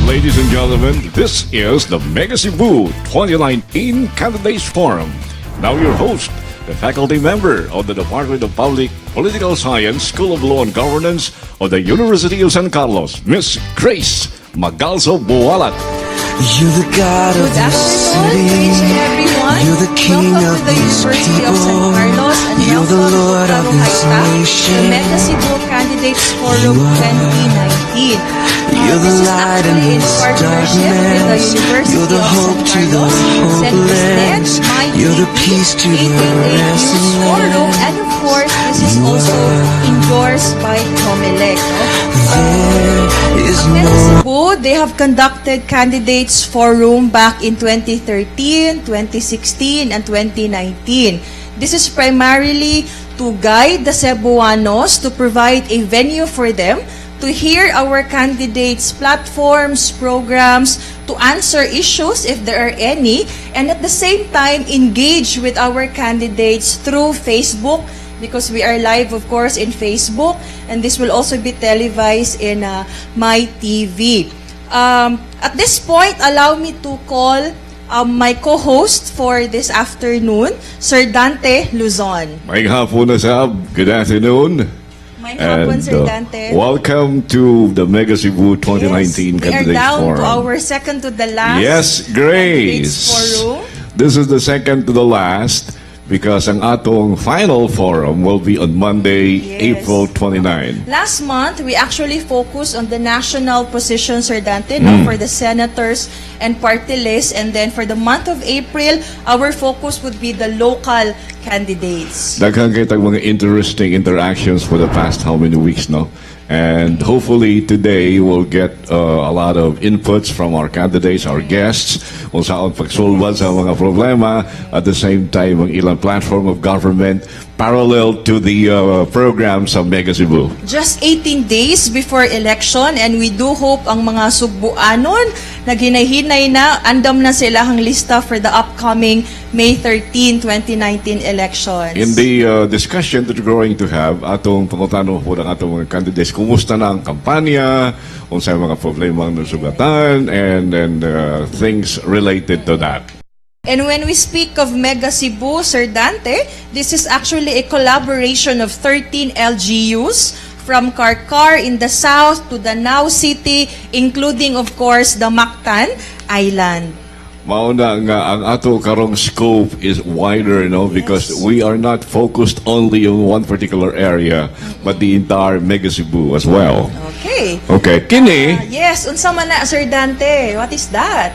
Ladies and gentlemen, this is the Mega Cebu 2019 Candidates Forum. Now your host, the faculty member of the Department of Public Political Science, School of Law and Governance of the University of San Carlos, Miss Grace Magalso Bualat. You're the God of Good this afternoon to city. Each and everyone. You're the king Welcome of to the these University of San people. Carlos and You're the welcome Lord to of this Karo Hayta, the nation. Mega Cebu Candidates Forum You are 2019. You're the This is light in actually in this partnership with the darkness. University You're the of hope San to the Carlos, hopeless. Senvisnet, My You're the TV, peace to the 888 News Forum, and of course, this is You also are. Endorsed by COMELEC. No? There is Mega no Cebu, they have conducted candidates forum back in 2013, 2016, and 2019. This is primarily to guide the Cebuanos, to provide a venue for them to hear our candidates' platforms, programs, to answer issues if there are any, and at the same time engage with our candidates through Facebook, because we are live, of course, in Facebook, and this will also be televised in My TV. At this point, allow me to call my co-host for this afternoon, Sir Dante Luzon. Maayong hapon na sab. Good afternoon. Maayong hapon, And Sir Dante. Welcome to the Mega Cebu 2019 Yes, we are Candidates down Forum. to our second to the last Yes, candidates Grace. Forum. This is the second to the last because ang atong final forum will be on Monday, April 29. Last month, we actually focused on the national position, Sir Dante, no, for the senators and party list. And then for the month of April, our focus would be the local candidates. Daghan kay tag mga interesting interactions for the past how many weeks, no? And hopefully today we'll get a lot of inputs from our candidates, our guests, kung unsaon pagsulbad sa mga problema, at the same time ang ilang platform of government parallel to the program sa Mega Cebu. Just 18 days before election, and we do hope ang mga Sugbuanon naghinay-hinay na, andam na sila ang lista for the upcoming May 13, 2019 elections. In the discussion that we're going to have, atong pangutanon po ng atong mga candidates, kumusta na ang kampanya, unsay mga problema ang nasugatan, and things related to that. And when we speak of Mega Cebu, Sir Dante, this is actually a collaboration of 13 LGUs from Carcar in the south to Danao City, including, of course, the Mactan Island. Mao na nga ang ato karong scope is wider, no? Because we are not focused only on one particular area, but the entire Mega Cebu as well. Okay. Okay, kini, Yes, unsa man na, Sir Dante? What is that?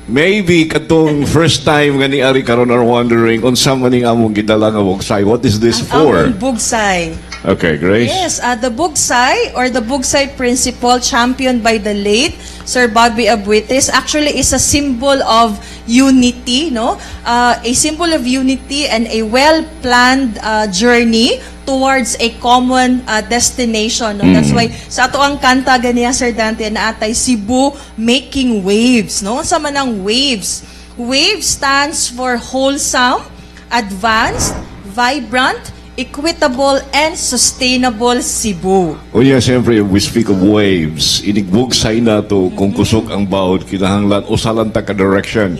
Maybe katong first time nga niari karon are wondering unsa man ning among gidala nga bugsay. What is this for? Ang bugsay. Okay, Grace. Yes, the Bugsay or the Bugsay principle championed by the late Sir Bobby Abuites actually is a symbol of unity, no? A symbol of unity and a well-planned journey towards a common destination. No? That's why sa ato ang kanta ganiya, Sir Dante, naa tay Cebu Making Waves, no? Unsa man ang waves? Wave stands for wholesome, advanced, vibrant, equitable, and sustainable Cebu. Unya, siyempre, we speak of waves. Inig bugsay nato, kung kusog ang bawod, kinahanglan, usa lang ta ka direction.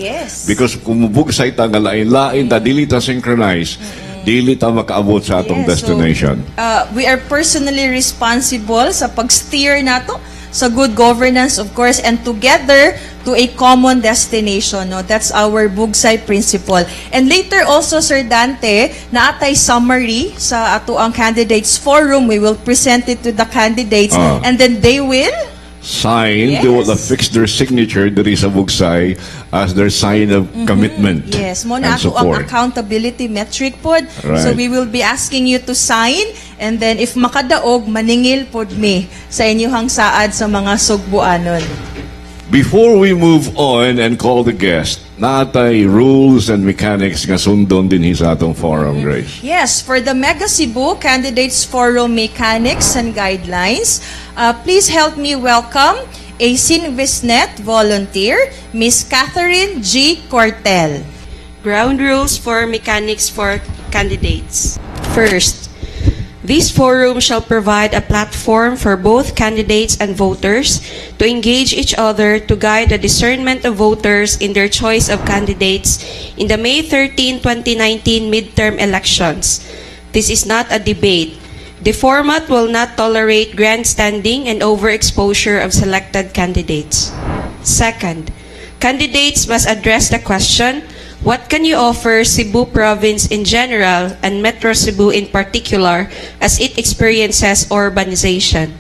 Because kung mubugsay ta nga lain-lain ta, dili ta synchronize, dili ta makaabot sa atong destination. So, we are personally responsible sa pag-steer nato sa good governance, of course, and together to a common destination. No? That's our Bugsay principle. And later also, Sir Dante, naa tay summary sa ato ang candidates forum. We will present it to the candidates and then they will sign, they will affix their signature diri sa bugsay as their sign of commitment Yes, mao na and ato ang support. Accountability metric pod. So we will be asking you to sign and then if makadaog, maningil pod mi sa inyong saad sa mga Sugbuanon. Before we move on and call the guest, naa tay rules and mechanics nga sundon dinhi sa atong forum, Grace. Yes, for the Mega Cebu Candidates Forum mechanics and guidelines, please help me welcome a Sinvisnet volunteer, Miss Catherine G. Cortel. Ground rules for mechanics for candidates. First, This forum shall provide a platform for both candidates and voters to engage each other to guide the discernment of voters in their choice of candidates in the May 13, 2019 midterm elections. This is not a debate. The format will not tolerate grandstanding and overexposure of selected candidates. Second, candidates must address the question, "What can you offer Cebu Province in general and Metro Cebu in particular as it experiences urbanization?"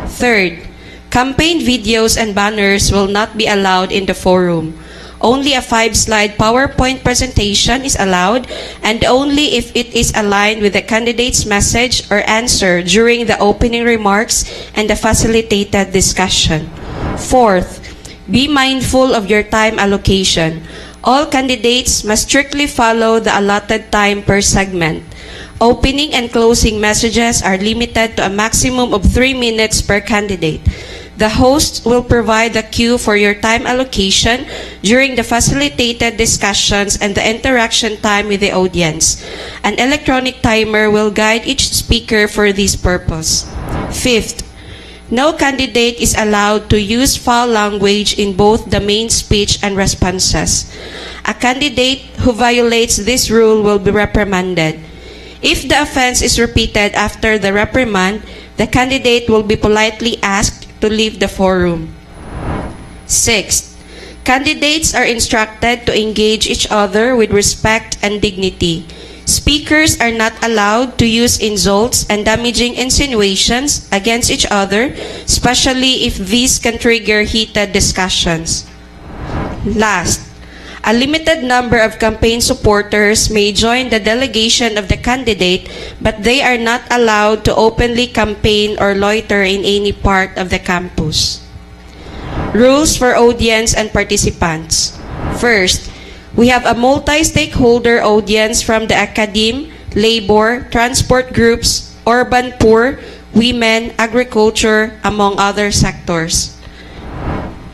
Third, campaign videos and banners will not be allowed in the forum. Only a five-slide PowerPoint presentation is allowed and only if it is aligned with the candidate's message or answer during the opening remarks and the facilitated discussion. Fourth, be mindful of your time allocation. All candidates must strictly follow the allotted time per segment. Opening and closing messages are limited to a maximum of 3 minutes per candidate. The host will provide the cue for your time allocation during the facilitated discussions and the interaction time with the audience. An electronic timer will guide each speaker for this purpose. Fifth, no candidate is allowed to use foul language in both the main speech and responses. A candidate who violates this rule will be reprimanded. If the offense is repeated after the reprimand, the candidate will be politely asked to leave the forum. Sixth, candidates are instructed to engage each other with respect and dignity. Speakers are not allowed to use insults and damaging insinuations against each other, especially if these can trigger heated discussions. Last, a limited number of campaign supporters may join the delegation of the candidate, but they are not allowed to openly campaign or loiter in any part of the campus. Rules for audience and participants. First, we have a multi-stakeholder audience from the academe, labor, transport groups, urban poor, women, agriculture, among other sectors.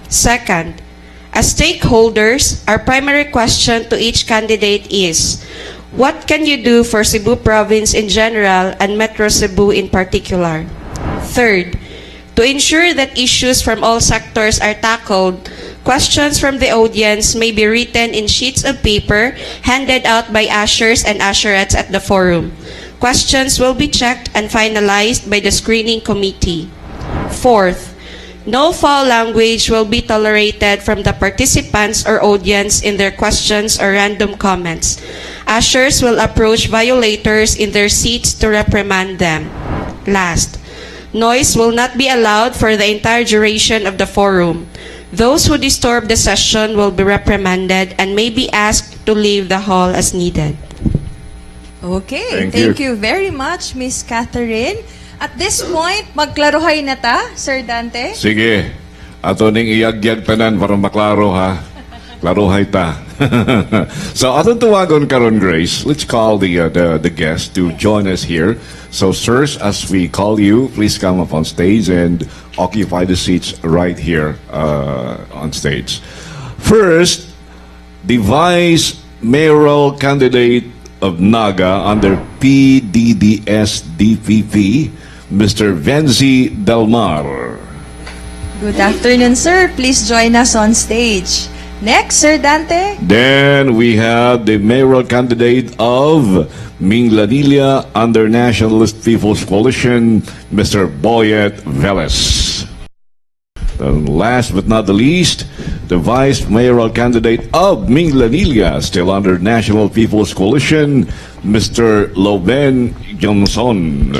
Second, as stakeholders, our primary question to each candidate is, "What can you do for Cebu Province in general and Metro Cebu in particular?" Third, to ensure that issues from all sectors are tackled, questions from the audience may be written in sheets of paper handed out by ushers and usherettes at the forum. Questions will be checked and finalized by the screening committee. Fourth, no foul language will be tolerated from the participants or audience in their questions or random comments. Ushers will approach violators in their seats to reprimand them. Last, noise will not be allowed for the entire duration of the forum. Those who disturb the session will be reprimanded and may be asked to leave the hall as needed. Okay, Thank thank you. you very much, Miss Catherine. At this point, magklarohay na ta, Sir Dante. Sige. Ato ning iyagyag tanan para maklaro ha. Klarohay ta. So atong tawagon karon, Grace. Let's call the guest to join us here. So sirs, as we call you, please come up on stage and occupy the seats right here on stage. First, the vice mayoral candidate of Naga under PDDS DPP, Mr. Venzi Del Mar. Good afternoon, sir. Please join us on stage. Next, Sir Dante. Then we have the mayoral candidate of Minglanilla under Nationalist People's Coalition, Mr. Boyet Velez. And last but not the least, the vice mayoral candidate of Minglanilla, still under National People's Coalition, Mr. Loben Johnson.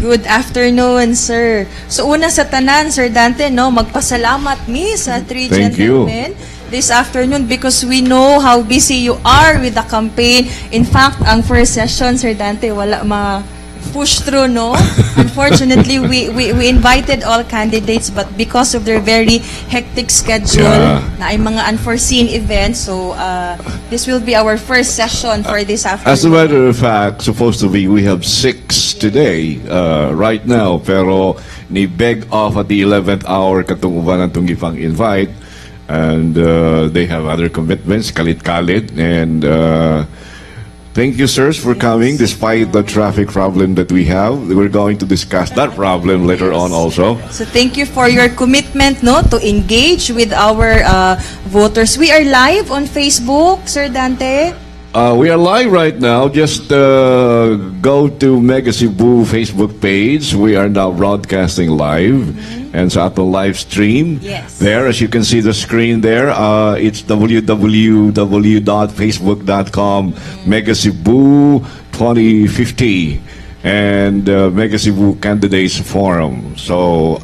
Good afternoon, sir. So una sa tanan, Sir Dante, no, magpasalamat mi sa three Thank you. Gentlemen this afternoon because we know how busy you are with the campaign. In fact, ang first session, Sir Dante, wala ma push through, no? Unfortunately, we invited all candidates, but because of their very hectic schedule, naay mga unforeseen events, so this will be our first session for this afternoon. As a matter of fact, supposed to be we have six today, right now, pero ni beg off at the 11th hour katong uban atong gipang invite and they have other commitments, kalit-kalit, and Thank you, sirs, for coming despite the traffic problem that we have. We're going to discuss that problem later on also. So thank you for your commitment, no, to engage with our voters. We are live on Facebook, Sir Dante. We are live right now. Just go to Mega Cebu Facebook page. We are now broadcasting live. And sa atong live stream. There, as you can see the screen there, it's www.facebook.com Mega Cebu 2050 and Mega Cebu Candidates Forum. So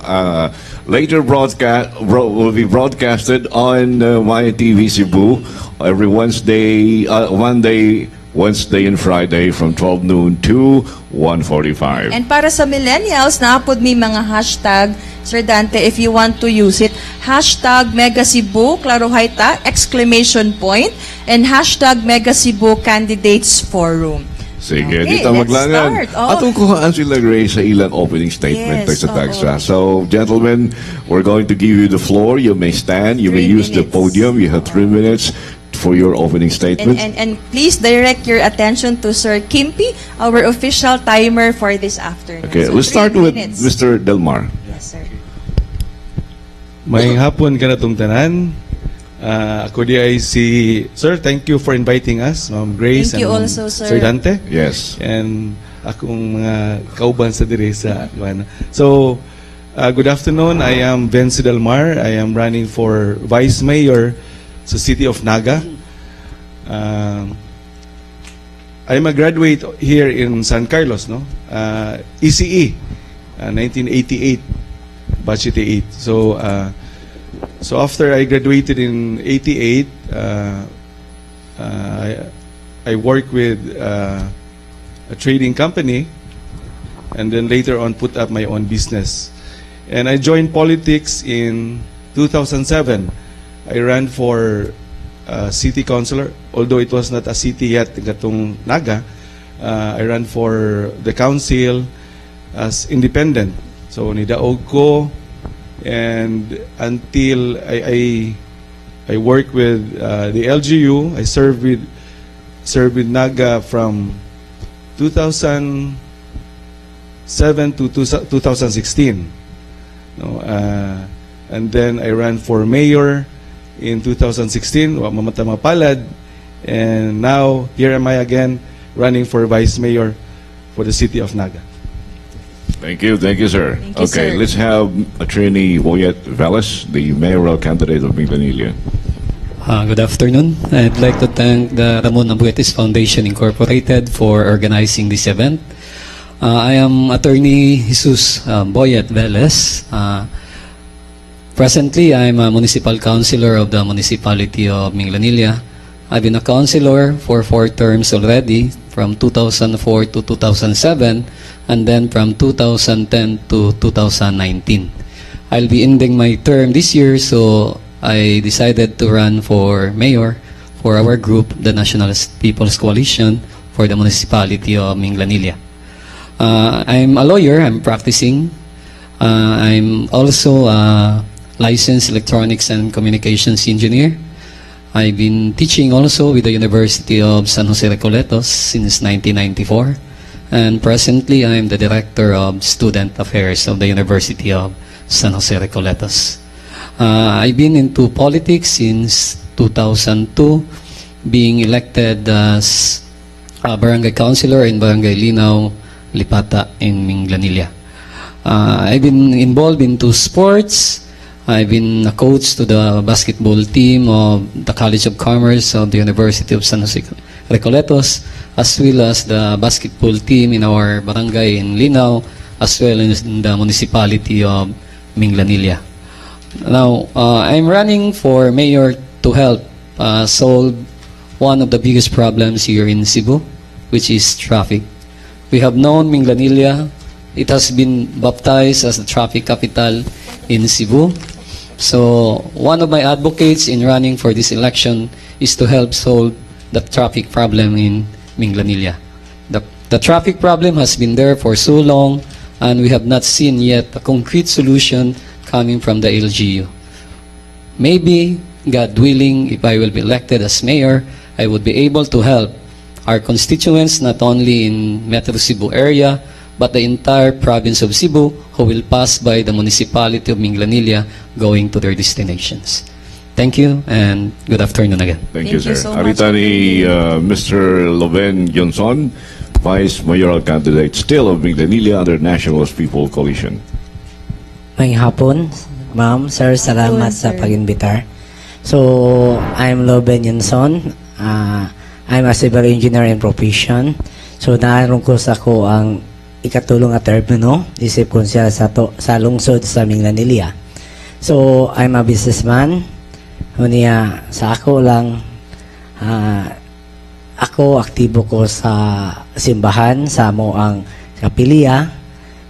later broadcast will be broadcasted on My TV Cebu every Wednesday, Monday, Wednesday, and Friday from 12 noon to 1:45. And para sa millennials, naa pod may mga hashtag, Sir Dante, if you want to use it, #MegaCebu, Klarohay ta, exclamation point, and #MegaCebuCandidatesForum. Sige, Okay, di ta let's maglangan. Start. Oh. Atong kuhaan sila, Grace, sa ilang opening statement Yes, sa tagsa. oo. So, gentlemen, we're going to give you the floor. You may stand. You may 3 use the minutes. Podium. You have 3 minutes for your opening statement. And please direct your attention to Sir Kimpi, our official timer for this afternoon. Okay, So, let's 3 start with minutes. Mr. Del Mar. Yes, sir. Maayong hapon kanatong tanan. Ako diay si Sir, thank you for inviting us, Ma'am Grace Thank you and Ma'am also, sir. Sir Dante. Yes. And akong mga kauban sa diri sa kuan. So, good afternoon. I am Venci Del Mar. I am running for Vice Mayor sa City of Naga. I'm a graduate here in San Carlos, no? ECE, 1988, batch 88. So after I graduated in 88, I worked with a trading company and then later on put up my own business. And I joined politics in 2007. I ran for city councilor, although it was not a city yet, katong Naga. I ran for the council as independent. So nidaog ko and until I work with the LGU, I served with Naga from 2007 to 2016. No, and then I ran for mayor in 2016, wa man ta mapalad. And now, here am I again, running for vice mayor for the city of Naga. Thank you. Thank you, sir. Thank you, Okay, sir. Let's have Attorney Boyet Velez, the mayoral candidate of Minglanilla. Good afternoon. I'd like to thank the Ramon Aboitiz Foundation Incorporated for organizing this event. I am Attorney Jesus Boyet Velez. Presently, I'm a municipal councilor of the municipality of Minglanilla. I've been a councilor for four terms already, from 2004 to 2007, and then from 2010 to 2019. I'll be ending my term this year, so I decided to run for mayor for our group, the National People's Coalition, for the municipality of Minglanilla. I'm a lawyer, I'm practicing. I'm also a licensed electronics and communications engineer. I've been teaching also with the University of San Jose Recoletos since 1994. And presently, I'm the Director of Student Affairs of the University of San Jose Recoletos. I've been into politics since 2002, being elected as a barangay councilor in Barangay Linao, Lipata in Minglanilla. I've been involved into sports. I've been a coach to the basketball team of the College of Commerce of the University of San Jose Recoletos, as well as the basketball team in our barangay in Linao, as well as in the municipality of Minglanilla. Now, I'm running for mayor to help solve one of the biggest problems here in Cebu, which is traffic. We have known Minglanilla. It has been baptized as the traffic capital in Cebu. So, one of my advocates in running for this election is to help solve the traffic problem in Minglanilla. The traffic problem has been there for so long, and we have not seen yet a concrete solution coming from the LGU. Maybe, God willing, if I will be elected as mayor, I would be able to help our constituents, not only in Metro Cebu area, but the entire province of Cebu who will pass by the municipality of Minglanilla going to their destinations. Thank you and good afternoon again. Thank Thank you, you sir. so much, Arita ni Mr. Loven Johnson, Vice Mayoral Candidate still of Minglanilla under Nationalist People Coalition. Maayong hapon, ma'am, sir, salamat Hapon, sa sir. pag-imbitar. So, I'm Loben Yunson. I'm a civil engineer in profession. So, naaron ko sa akoang ikatulong nga termino, isip ko siya sa lungsod sa Minglanilla. So, I'm a businessman. Unya, sa ako lang, ako aktibo ko sa simbahan sa amoang kapilya.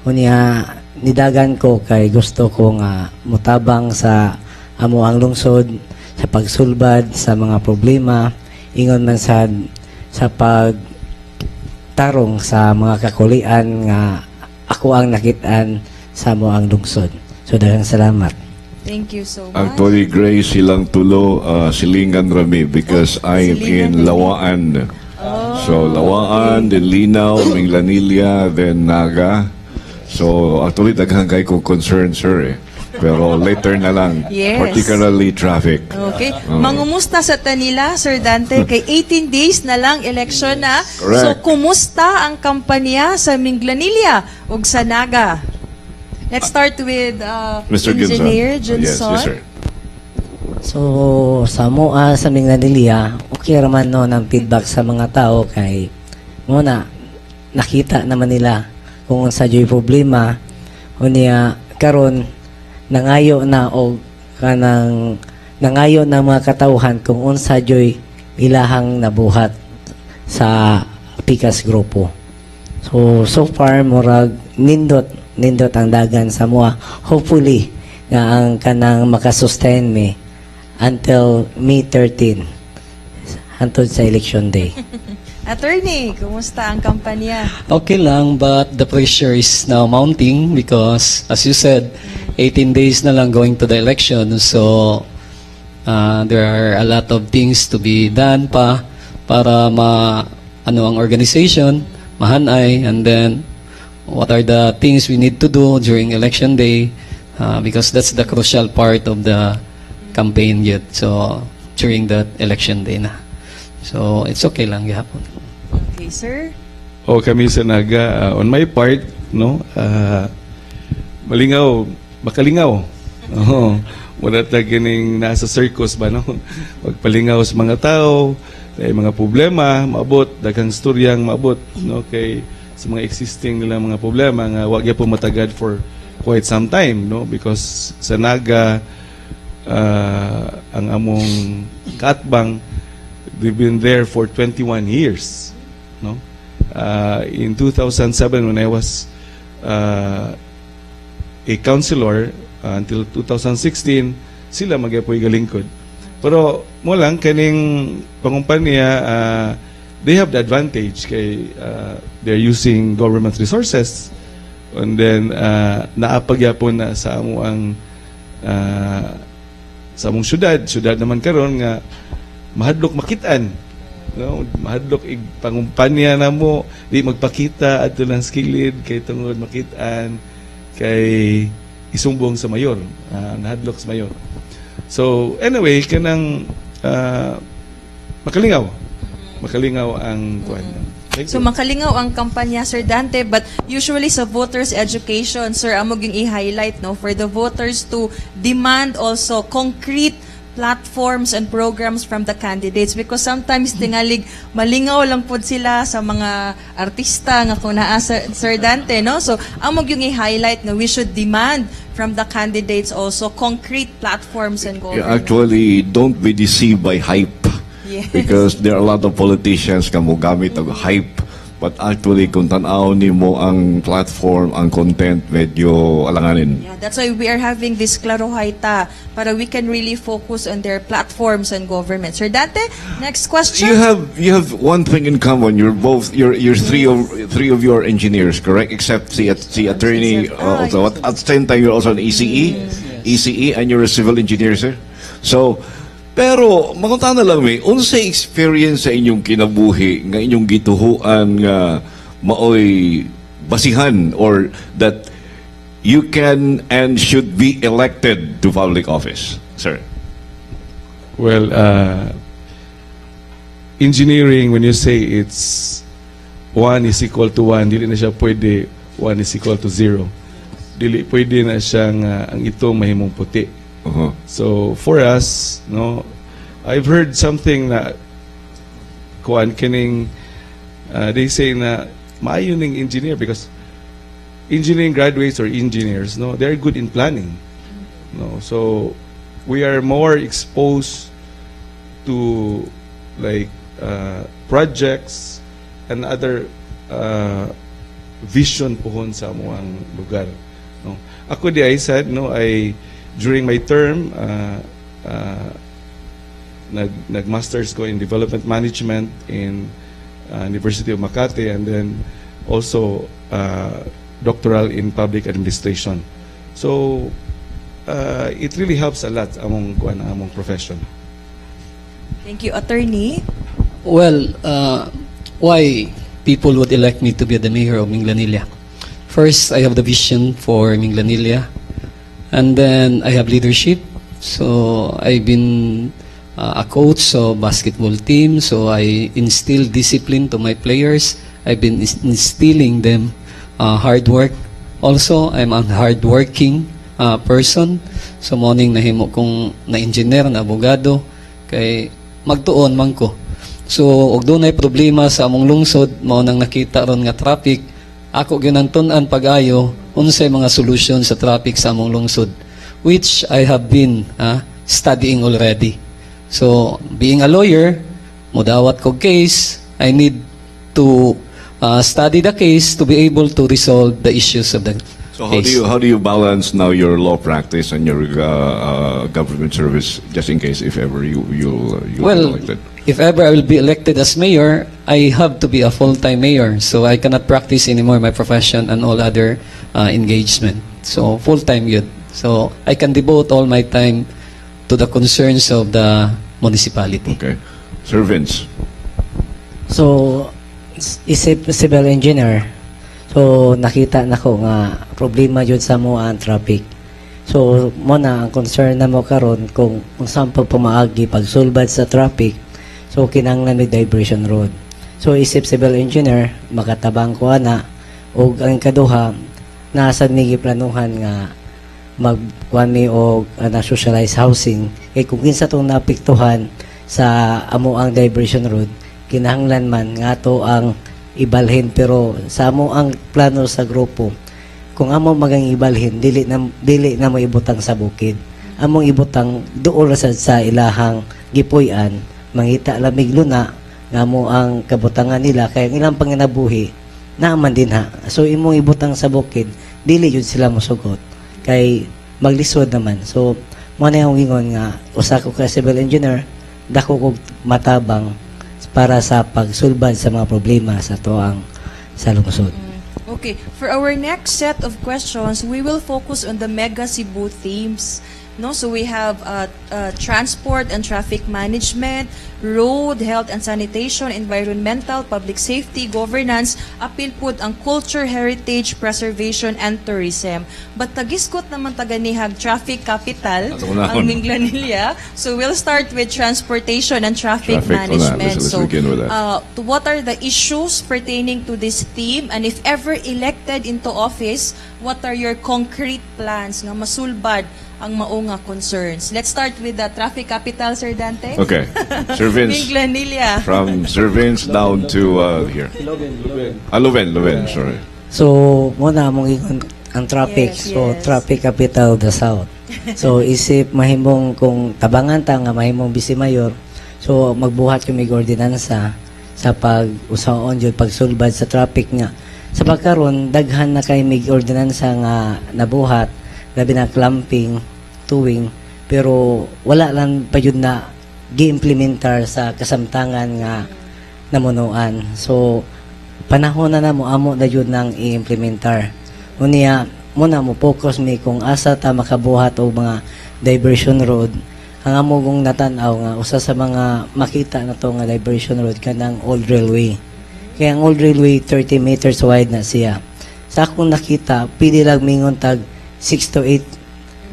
Unya, nidagan ko kay gusto ko nga mutabang sa amoang lungsod sa pagsulbad sa mga problema, ingon man sa pagtarong sa mga kakulian nga ako ang nakitaan sa amoang lungsod. So daghang salamat. Thank you so much. Actually, Grace, silang tulo, silingan rami because I'm Silingan in rami. Lawaan. So, Lawaan, then Linao, Minglanilla, then Naga. So, actually, daghan kay ko concern, sir, eh. Pero later na lang. Yes. Particularly traffic. Okay. Mangumusta sa tanila, Sir Dante, kay 18 days na lang eleksyon na. Correct. So, kumusta ang kampanya sa Minglanilla ug sa Naga? Let's start with Mr. Ginson. Engineer Yes, Johnson. yes, sir. So, sa amoa sa Minglanilla, okay raman no ng feedback sa mga tao kay muna nakita naman nila kung unsa joy problema. Unya karon nangayo na og kanang nangayo na mga katawhan kung unsa joy ilahang nabuhat sa Pikas Grupo. So, so far, murag nindot, nindot ang dagan sa amoa. Hopefully, nga ang kanang makasustain mi until May 13, hantod sa election day. Attorney, kumusta ang kampanya? Okay lang, but the pressure is now mounting because, as you said, 18 days na lang going to the election. So, there are a lot of things to be done pa para ma ano ang organization, mahanay, and then what are the things we need to do during election day, because that's the crucial part of the campaign yet. So, during that election day na. So, it's okay lang gihapon. Okay, sir. O kami sa Naga, on my part, no, malingaw, makalingaw. Oo. Wala ta kining nasa circus ba, no? Magpalingaw sa mga tao, kay mga problema, maabot, daghang storyang maabot, no, kay sa mga existing nila mga problema nga wa gyapon matagad for quite some time, no, because sa Naga, ang among kaatbang, they've been there for 21 years, no? In 2007, when I was a councilor until 2016, sila magyapoy galingkod. Pero mo lang kaning pangumpanya, they have the advantage kay they're using government resources and then naa pa gyapon na sa amo ang sa among syudad, syudad naman karon nga mahadlok makitaan, no, mahadlok ig pangumpanya namo, di magpakita adto lang sa kilid kay tungod makitaan kay isumbong sa mayor, nahadlok sa mayor. So anyway, kanang makalingaw, makalingaw ang kuan. Thank So you. Makalingaw ang kampanya, Sir Dante, but usually sa voters education, sir, amo yung i-highlight, no, for the voters to demand also concrete platforms and programs from the candidates because sometimes tingalig malingaw lang pod sila sa mga artista nga kung naa sa Sir Dante, no? So amo yung i-highlight na we should demand from the candidates also concrete platforms and Yeah, government. actually, don't be deceived by hype. Because there are a lot of politicians nga mogamit og hype. But actually, kung tan-aw nimo ang platform, ang content, medyo alanganin. Yeah, that's why we are having this Klarohay Ta para we can really focus on their platforms and government. Sir Dante, next question. You have one thing in common. You're both you're three of you are engineers, correct? Except the attorney also. At the same time, you're also an ECE, ECE, and you're a civil engineer, sir. So, Pero mangutana lang mi, unsay experience sa inyong kinabuhi nga inyong gituhuan nga maoy basihan or that you can and should be elected to public office, sir? Well, engineering, when you say it's 1 is equal to 1, dili na siya pwede 1 is equal to 0. Dili pwede na siyang ang itong mahimong puti. So for us, no, I've heard something na kuan kining they say na maayo ning engineer because engineering graduates or engineers, no, they're good in planning. No, so we are more exposed to like projects and other vision pohon sa among lugar, no? Ako diay said, no, I during my term nag masters ko in development management in University of Makati and then also doctoral in public administration. So it really helps a lot among kuan, among profession. Thank you, Attorney. Well, why people would elect me to be the mayor of Minglanilla? First, I have the vision for Minglanilla, and then I have leadership. So I've been a coach of basketball team, so I instill discipline to my players. I've been instilling them hard work. Also, I'm a hardworking person. So mao ning nahimo kong na engineer, na abogado, kay magtuon man ko. So, og dunay problema sa among lungsod, mao nang nakita ron nga traffic, ako gyud ang tun-an pag-ayo unsay mga solusyon sa traffic sa among lungsod, which I have been studying already. So, being a lawyer, mudawat ko case, I need to study the case to be able to resolve the issues of the So how do case. you balance now your law practice and your government service, just in case if ever you'll Well, be elected? If ever I will be elected as mayor, I have to be a full-time mayor. So I cannot practice anymore my profession and all other engagement. So full-time yun. So I can devote all my time to the concerns of the municipality. Okay. Sir Vince. So, isip civil engineer, so nakita nako nga problema jud sa amo ang traffic. So, mao na ang concern namo karon kung saan pa pamaagi pagsulbad sa traffic. So, kinahanglan may diversion road. So, isip civil engineer, makatabang ko ana ug ang kaduha nasa mi giplanuhan nga magkuan mi og na socialized housing kay kung kinsa tong naapektuhan sa amo ang diversion road, kinahanglan man nga to ang ibalhin. Pero sa amo ang plano sa grupo, kung amo magang ibalhin, dili na mo ibutang sa bukid. Among ibutang duol ra sad sa ilahang gipuy-an, mangita lamig luna nga mo ang kabutangan nila kay ang ilang panginabuhi naaman din ha. So imong ibutang sa bukid, dili jud sila mosugot kay maglisod naman. So mao na yung ingon nga usa ko ka civil engineer, dako kog matabang para sa pagsulbad sa mga problema sa tuang sa lungsod. Okay, for our next set of questions, we will focus on the Mega Cebu themes. No, so we have transport and traffic management, road, health and sanitation, environmental, public safety, governance, apil pud ang culture, heritage, preservation, and tourism. But tagisgot naman ta ganihag traffic capital Ato na ang hon. Minglanilla. So we'll start with transportation and traffic Traffic, wala. Management. Let's So begin with that. To what are the issues pertaining to this theme, and if ever elected into office, what are your concrete plans nga masulbad ang mao nga concerns? Let's start with the traffic capital, Sir Dante. Okay. Sir Vince. Minglanilla. From Sir Vince down to here. Ah, Loven, Loven, sorry. So, mao na among ingon ang traffic. So, traffic capital of the South. So, isip mahimong kung tabangan ta nga mahimong vice mayor, so magbuhat kami og ordinansa sa pag usaon jud pagsulbad sa traffic nga sa pagkaron daghan na kay mig ordinansa nga nabuhat, labi na clamping, towing, pero wala lang pa jud na gi-implementar sa kasamtangan nga namunuan. So panahon na namo amo na jud nang i-implementar. Unya muna mo focus mi kung asa ta makabuhat og mga diversion road. Ang amo kong natan-aw nga usa sa mga makita na to nga diversion road kanang old railway. Kaya ang old railway, 30 meters wide na siya. Sa akong nakita, pili lang mingon tag 6 to 8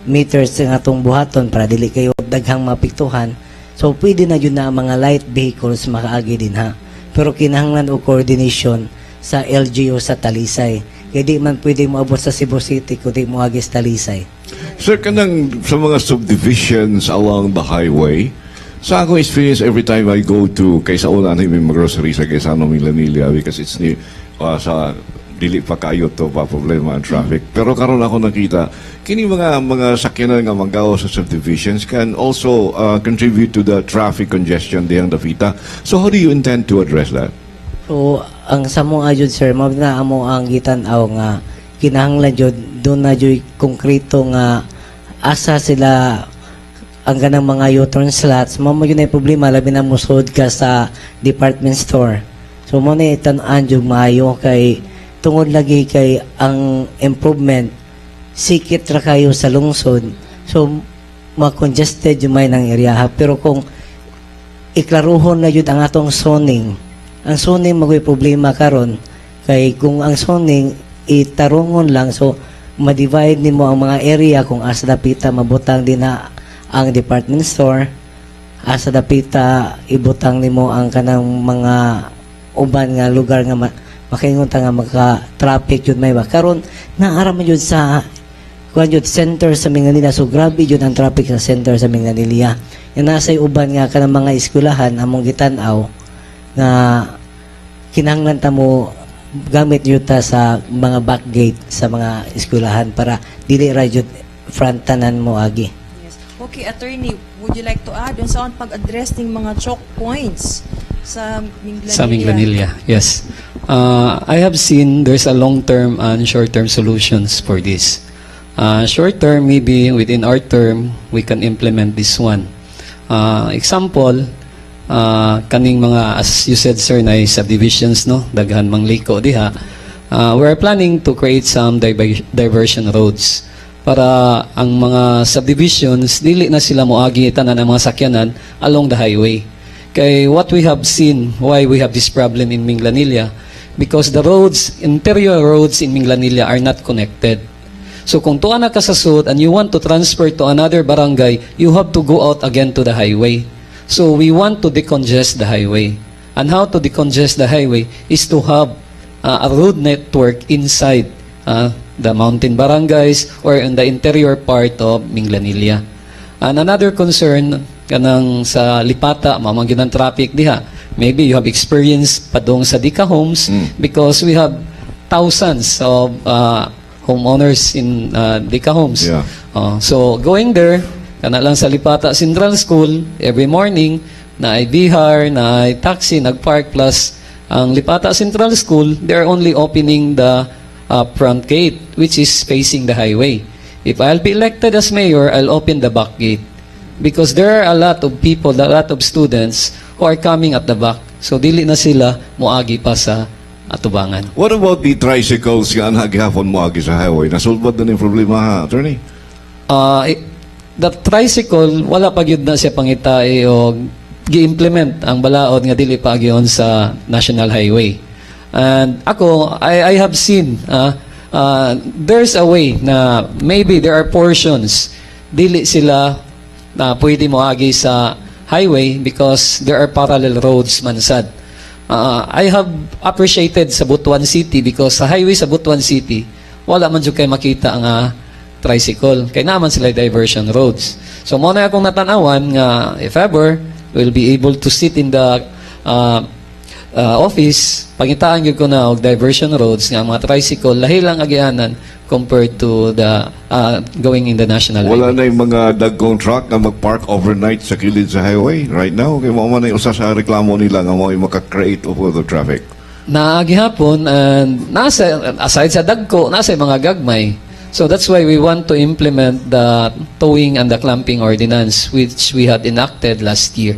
meters nga atong buhaton para dili kayo daghang mapiktuhan. So pwede na jud na ang mga light vehicles makaagi dinha. Pero kinahanglan og coordination sa LGU sa Talisay. Kaya di man pwede mo abot sa Cebu City kung di mo agi sa Talisay. Sir, kanang sa mga subdivisions along the highway, sa akong experience every time I go to, kay sa una may grocery sa Gaisano, Minglanilla because it's near, sa dili pa kayo to pa problema ang traffic. Pero karon ako nakita, kini mga sakyanan nga manggawas sa subdivisions can also contribute to the traffic congestion dihang dapita. So how do you intend to address that? So, ang sa mo jud, sir, mao na amo ang gitan-aw nga kinahanglan jud doon na jud konkreto nga asa sila ang ganang mga U-turn slots. Mao mo jud na problema labi na musod ka sa department store. So mo na tan-an jud maayo kay tungod lagi kay ang improvement sikit ra kayo sa lungsod. So ma-congested yung may ng area. Pero kung iklaruhon na jud ang atong zoning, ang zoning magoy problema karon kay kung ang zoning itarungon lang, so ma-divide nimo ang mga area kung asa dapita mabutang din na ang department store, asa dapita ibutang nimo ang kanang mga uban nga lugar nga makaingon ta nga maka-traffic jud may ba. Karon naara man jud sa kuan jud center sa Minglanilla, so grabe jud ang traffic sa center sa Minglanilla. Yung nasa uban nga kanang mga eskwelahan, among gitan-aw nga kinahanglan ta mo gamit jud ta sa mga back gate sa mga eskwelahan para dili ra jud front tanan mo agi. Yes. Okay, Attorney, would you like to add unsaon pag-address ning mga choke points sa Minglanilla? Sa Minglanilla, yes. I have seen there's a long-term and short-term solutions for this. Short-term, maybe within our term, we can implement this one. Example, kaning mga, as you said, sir, na subdivisions, no? Daghan mang liko diha. We are planning to create some diversion roads para ang mga subdivisions, dili na sila moagi tanan ang mga sakyanan along the highway. Kay what we have seen, why we have this problem in Minglanilla, because the roads, interior roads in Minglanilla are not connected. So kung tuwa na ka sa sud and you want to transfer to another barangay, you have to go out again to the highway. So we want to decongest the highway. And how to decongest the highway is to have a road network inside the mountain barangays or in the interior part of Minglanilla. And another concern, kanang sa Lipata, mao man gyud ang traffic diha. Maybe you have experience padong sa Dika Homes because we have thousands of homeowners in Dika Homes. So going there, kana lang sa Lipata Central School, every morning, naay bihar, naay taxi, nagpark, plus ang Lipata Central School, they're only opening the front gate, which is facing the highway. If I'll be elected as mayor, I'll open the back gate. Because there are a lot of people, a lot of students who are coming at the back. So dili na sila moagi pa sa atubangan. What about the tricycles nga anha gihapon mo agi sa highway? Nasulbad na ning problema ha, Attorney? The tricycle, wala pa gyud na siya pangitae o gi-implement ang balaod nga dili pa agyon sa national highway. And ako, I have seen there's a way na maybe there are portions dili sila na pwede mo agi sa highway because there are parallel roads man sad. I have appreciated sa Butuan City because sa highway sa Butuan City, wala man jud kay makita ang tricycle. Kay naa man sila diversion roads. So mo na akong natanawan nga if ever we'll be able to sit in the office, pangitaan gyud ko na og diversion roads nga ang mga tricycle lahi lang agianan compared to the going in the national Wala highway. Na yung mga dagkong truck na mag-park overnight sa kilid sa highway right now. Kay mao man na yung usa sa reklamo nila nga mao maka-create of the traffic. Naa gihapon and nasa aside sa dagko, nasa mga gagmay. So that's why we want to implement the towing and the clamping ordinance which we had enacted last year.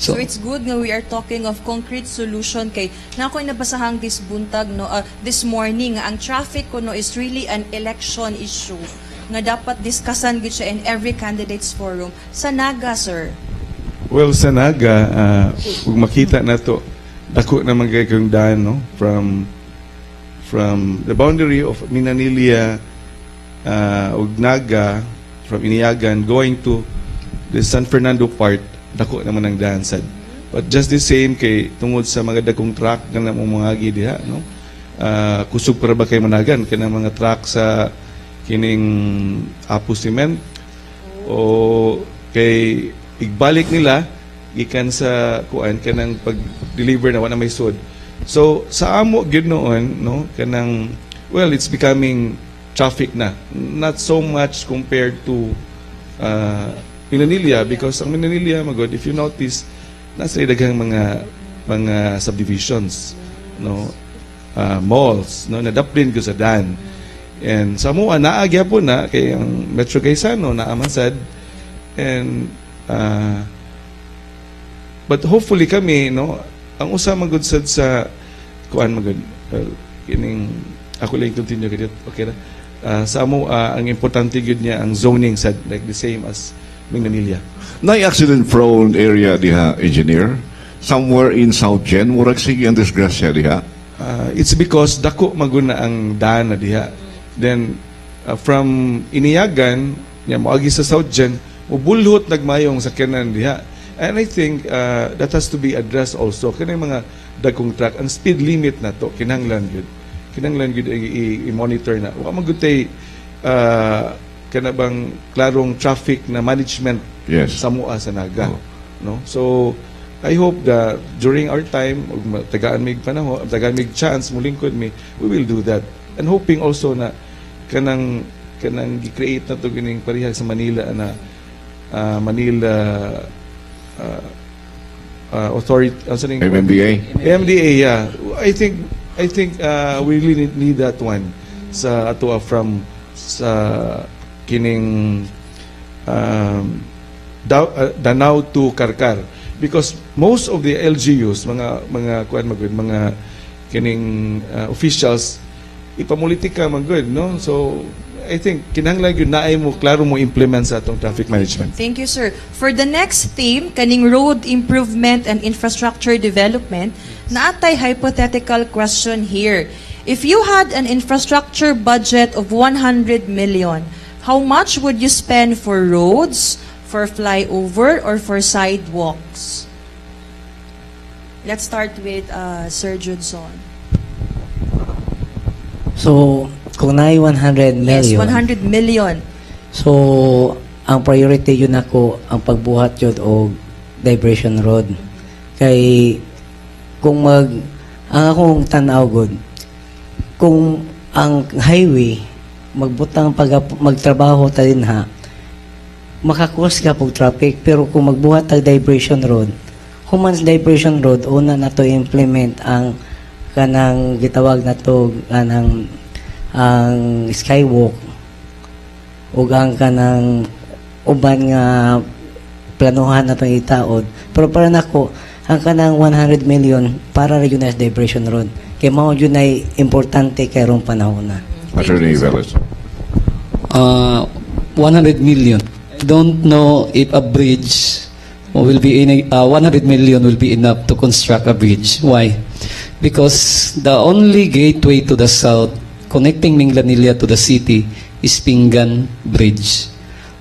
So, So, it's good nga we are talking of concrete solution kay na ako'y nabasahang this buntag, no, this morning nga ang traffic kuno is really an election issue. nga dapat discussan gyud siya in every candidates forum. Sa Naga, sir. Well, sa Naga, ug makita na to, dako na man kay kang daan, no? From the boundary of Minglanilla ug Naga, from Inayagan going to the San Fernando part, dako naman ang daan sad. But just the same, kay tungod sa mga dagkong truck nga na mga diha, no? Kusog para ba kay managan kanang mga truck sa kining Apo Cement o kay igbalik nila gikan sa kuan, kanang pag-deliver na wala may sud. So sa amo gyud noon, no, kanang, well, it's becoming traffic na. Not so much compared to Minglanilla, because ang Minglanilla magod, if you notice, nasa daghang mga subdivisions, no, malls, no, nadaplin ko sa dan. And sa amo naa gyapon na kay ang Metro Gaisano naa man sad, and but hopefully kami, no, ang usa magud sad sa kuan magud, well, kining ako lang continue kay, okay ra. Sa amo, ang importante gyud niya ang zoning sad, like the same as Minglanilla. Nay accident prone area diha, engineer? Somewhere in South Gen, murag sige ang disgrasya diha. It's because dako maguna ang daan na diha. Then from Inayagan nya moagi sa South Gen, mubulhot nagmayong sakyanan diha. And I think that has to be addressed also. Kanang mga dagkong truck, ang speed limit na to kinahanglan gyud. Kinahanglan gyud i-monitor na. Wa man gud tay kana bang klarong traffic na management sa mua sa Naga. Oh. No? So I hope that during our time ug tagaan mig panahon, tagaan mig chance mulingkod mi, we will do that. And hoping also na kanang gi-create na to kining pareha sa Manila na Manila Authority, ano ning MMDA? MDA, yeah. I think we really need that one sa ato from sa kining Danao to Carcar, because most of the LGUs, mga kuan magud, mga kining officials, ipamulitika man gud, no? So I think kinahanglan gyud naay mo klaro mo implement sa atong traffic management. Thank you, sir. For the next theme, kaning road improvement and infrastructure development, naatay hypothetical question here. If you had an infrastructure budget of 100 million, how much would you spend for roads, for flyover, or for sidewalks? Let's start with Sir Judson. So, kung naay 100 Yes, million, 100 million. So ang priority yun ako ang pagbuhat yun og diversion road. Kay kung mag ang akong tan-aw gud, kung ang highway magbutang pag magtrabaho ta din ha, maka-cause ka pog traffic, pero kung magbuhat tag diversion road, human sa diversion road, una na to implement ang kanang gitawag na to kanang ang skywalk ug ang kanang uban nga planuhan na itong itaod. Pero para nako, ang kanang 100 million para ra yun as diversion road. Kay mao yun ay importante karong panahon na. Attorney Velez. 100 million. I don't know if a bridge will be in 100 million will be enough to construct a bridge. Why? Because the only gateway to the south connecting Minglanilla to the city is Pingan Bridge.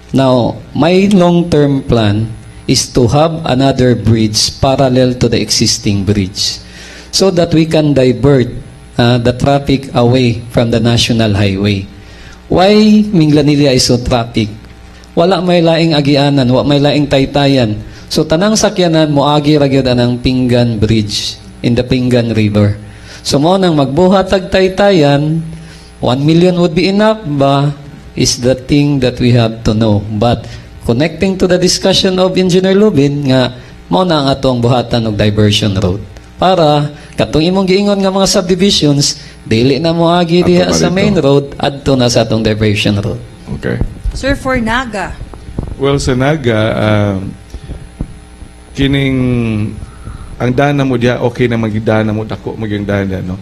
Now, my long-term plan is to have another bridge parallel to the existing bridge so that we can divert the traffic away from the national highway. Why Minglanilla is so traffic? Wala may laing agianan, wa may laing taytayan. So tanang sakyanan moagi ra gyud anang Pingan Bridge in the Pingan River. So mo nang magbuhat tag taytayan, 1 million would be enough ba is the thing that we have to know. But connecting to the discussion of Engineer Lubin nga mao na ang atong buhatan og diversion road para katong imong giingon nga mga subdivisions dili na moagi Adto diha na sa dito. Main road, adto na sa atong diversion road. Okay. Sir, for Naga. Well, sa Naga, kining ang dana mo diha, okay na magdana mo, dako magyang dana, no?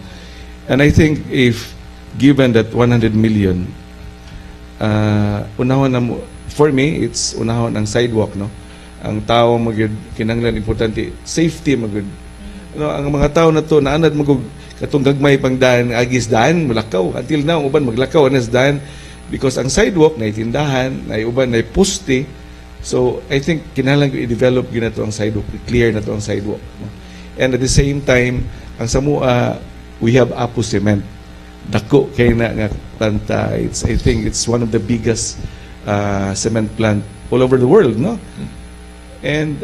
And I think if given that 100 million, Unahon na mo, for me, it's unahon ang sidewalk, no? Ang tao magyud kinahanglan, importante safety magyud, no? Ang mga tao na to naanad magug katong gagmay pang daan, agis daan, mulakaw. Until now, uban maglakaw anas daan because ang sidewalk na tindahan, na uban na poste. So I think kinahanglan ko i-develop gyud nato ang sidewalk, clear na to ang sidewalk, no? And at the same time, ang samua, we have Apo Cement, dako kay na nga planta. It's, I think, it's one of the biggest cement plant all over the world, no? And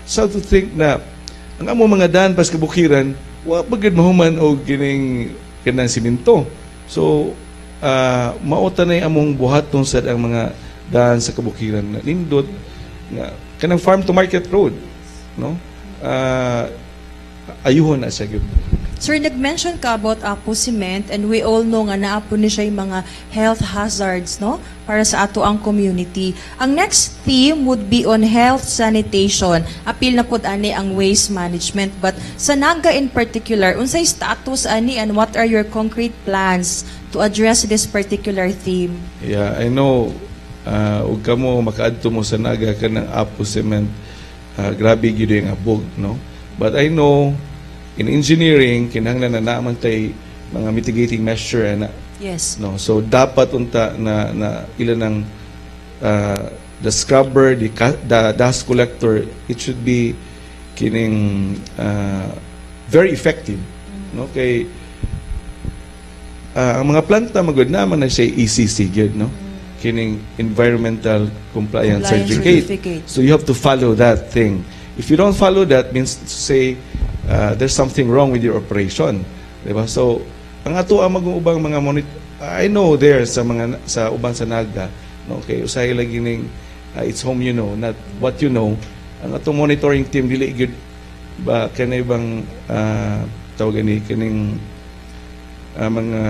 sad to think na ang amo mga daan pas kabukiran wa pa gyud mahuman og kining kanang simento. So mao tanay among buhaton sad ang mga daan sa kabukiran na nindot nga kanang farm to market road, no? Ayuhon na siya gyud. Sir, nag-mention ka about Apo Cement and we all know nga naa po ni siya yung mga health hazards, no? Para sa ato ang community. Ang next theme would be on health sanitation. Apil na pod ani ang waste management. But sa Naga in particular, unsay status ani and what are your concrete plans to address this particular theme? Yeah, I know, ug kamo makaadto mo sa Naga kanang Apo Cement, grabe gyud yung abog, no? But I know in engineering kinahanglan na naman tay mga mitigating measure ana, no? So dapat unta na na ilan ang the scrubber, the dust collector, it should be kining very effective, no? Kay ang mga planta magud naman na siya ECC gyud, no? Kining environmental compliance, Compliance certificate. Certificate. So you have to follow that thing. If you don't follow that, means to say there's something wrong with your operation, diba? So ang ato ang mag-ubang mga I know there sa mga sa uban sa Naga, no? Kay usahay lagi ning it's home you know, not what you know. Ang atong monitoring team dili gyud ba kanay bang tawag ani kining mga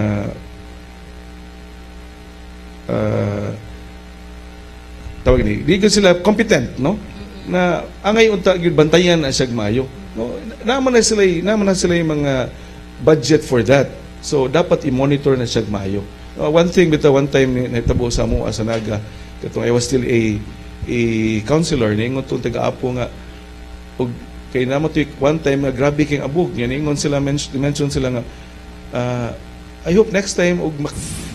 tawag ni di gyud sila competent, no? Na angay unta gyud bantayan na siya maayo, no? Naman na sila yung mga budget for that, so dapat i-monitor na siya maayo. One thing bitaw, one time ni nahitabo sa amo sa Naga katong I was still a councilor, niingon tong taga-Apo nga og kay namo to one time nga grabe kay abog nga niingon sila, mention sila nga "I hope next time og